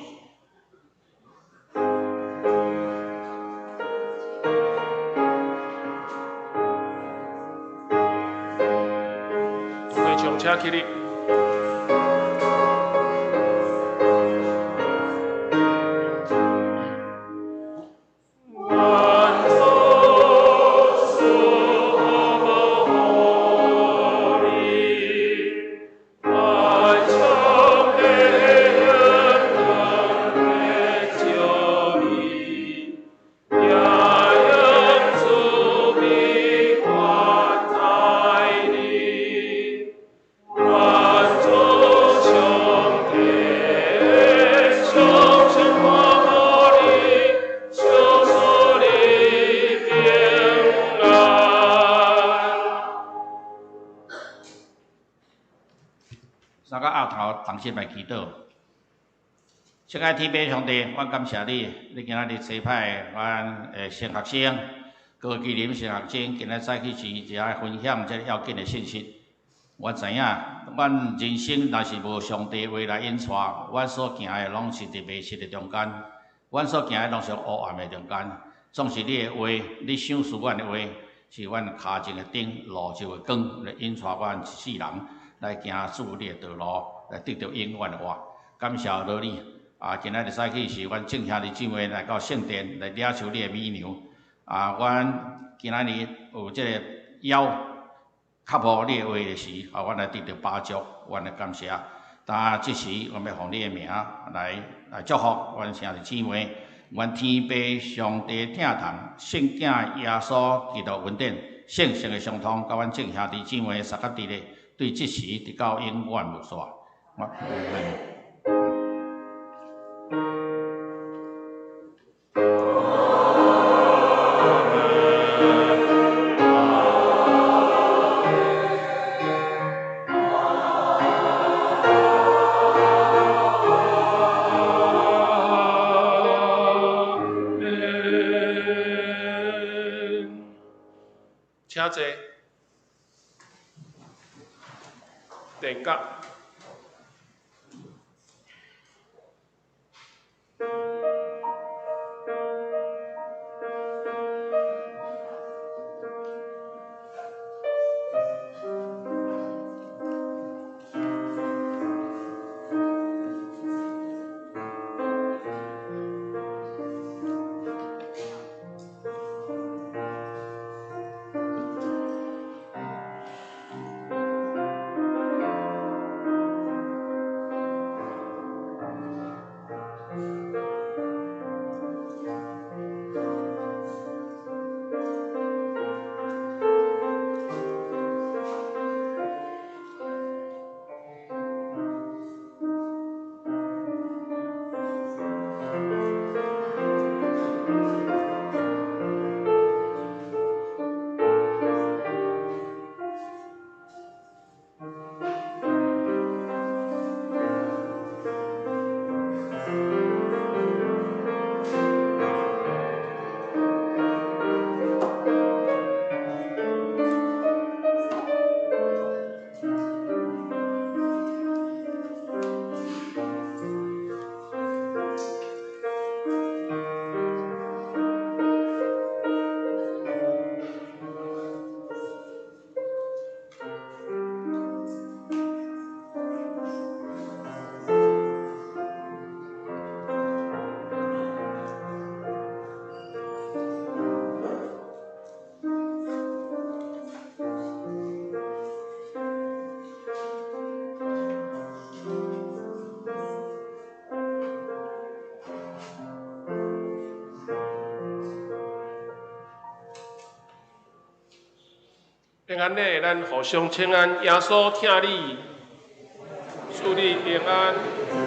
會場請起立。同心來祈禱，親愛天父上帝，阮感謝你，你今仔日差派阮的新學生高基林新學生，今仔早起時遮分享這个要緊的信息。我知影，阮人生若是無上帝話來引帶，阮所行的攏是佇迷失的中間，阮所行的攏是黑暗的中間。總是你的話，你賞賜阮的話，是阮跤前的燈，路上的光，來引帶阮一世人來行主你的道路。來得著永遠的活，感謝勞你啊！今仔日早起是阮眾兄弟姊妹來到聖殿來領受你的米糧啊！阮今仔日有這個枵渴慕你的話的時，啊，阮來得著飽足，阮來感謝。但這時，阮欲奉你的名來祝福阮兄弟姊妹，願天父上帝疼痛，聖子耶穌基督恩典，聖神的相通，佮阮眾兄弟姊妹相佮佇咧，對這時直到永遠無煞。我請坐。定格。平安禮，咱互相請安，耶穌疼你，賜你平安。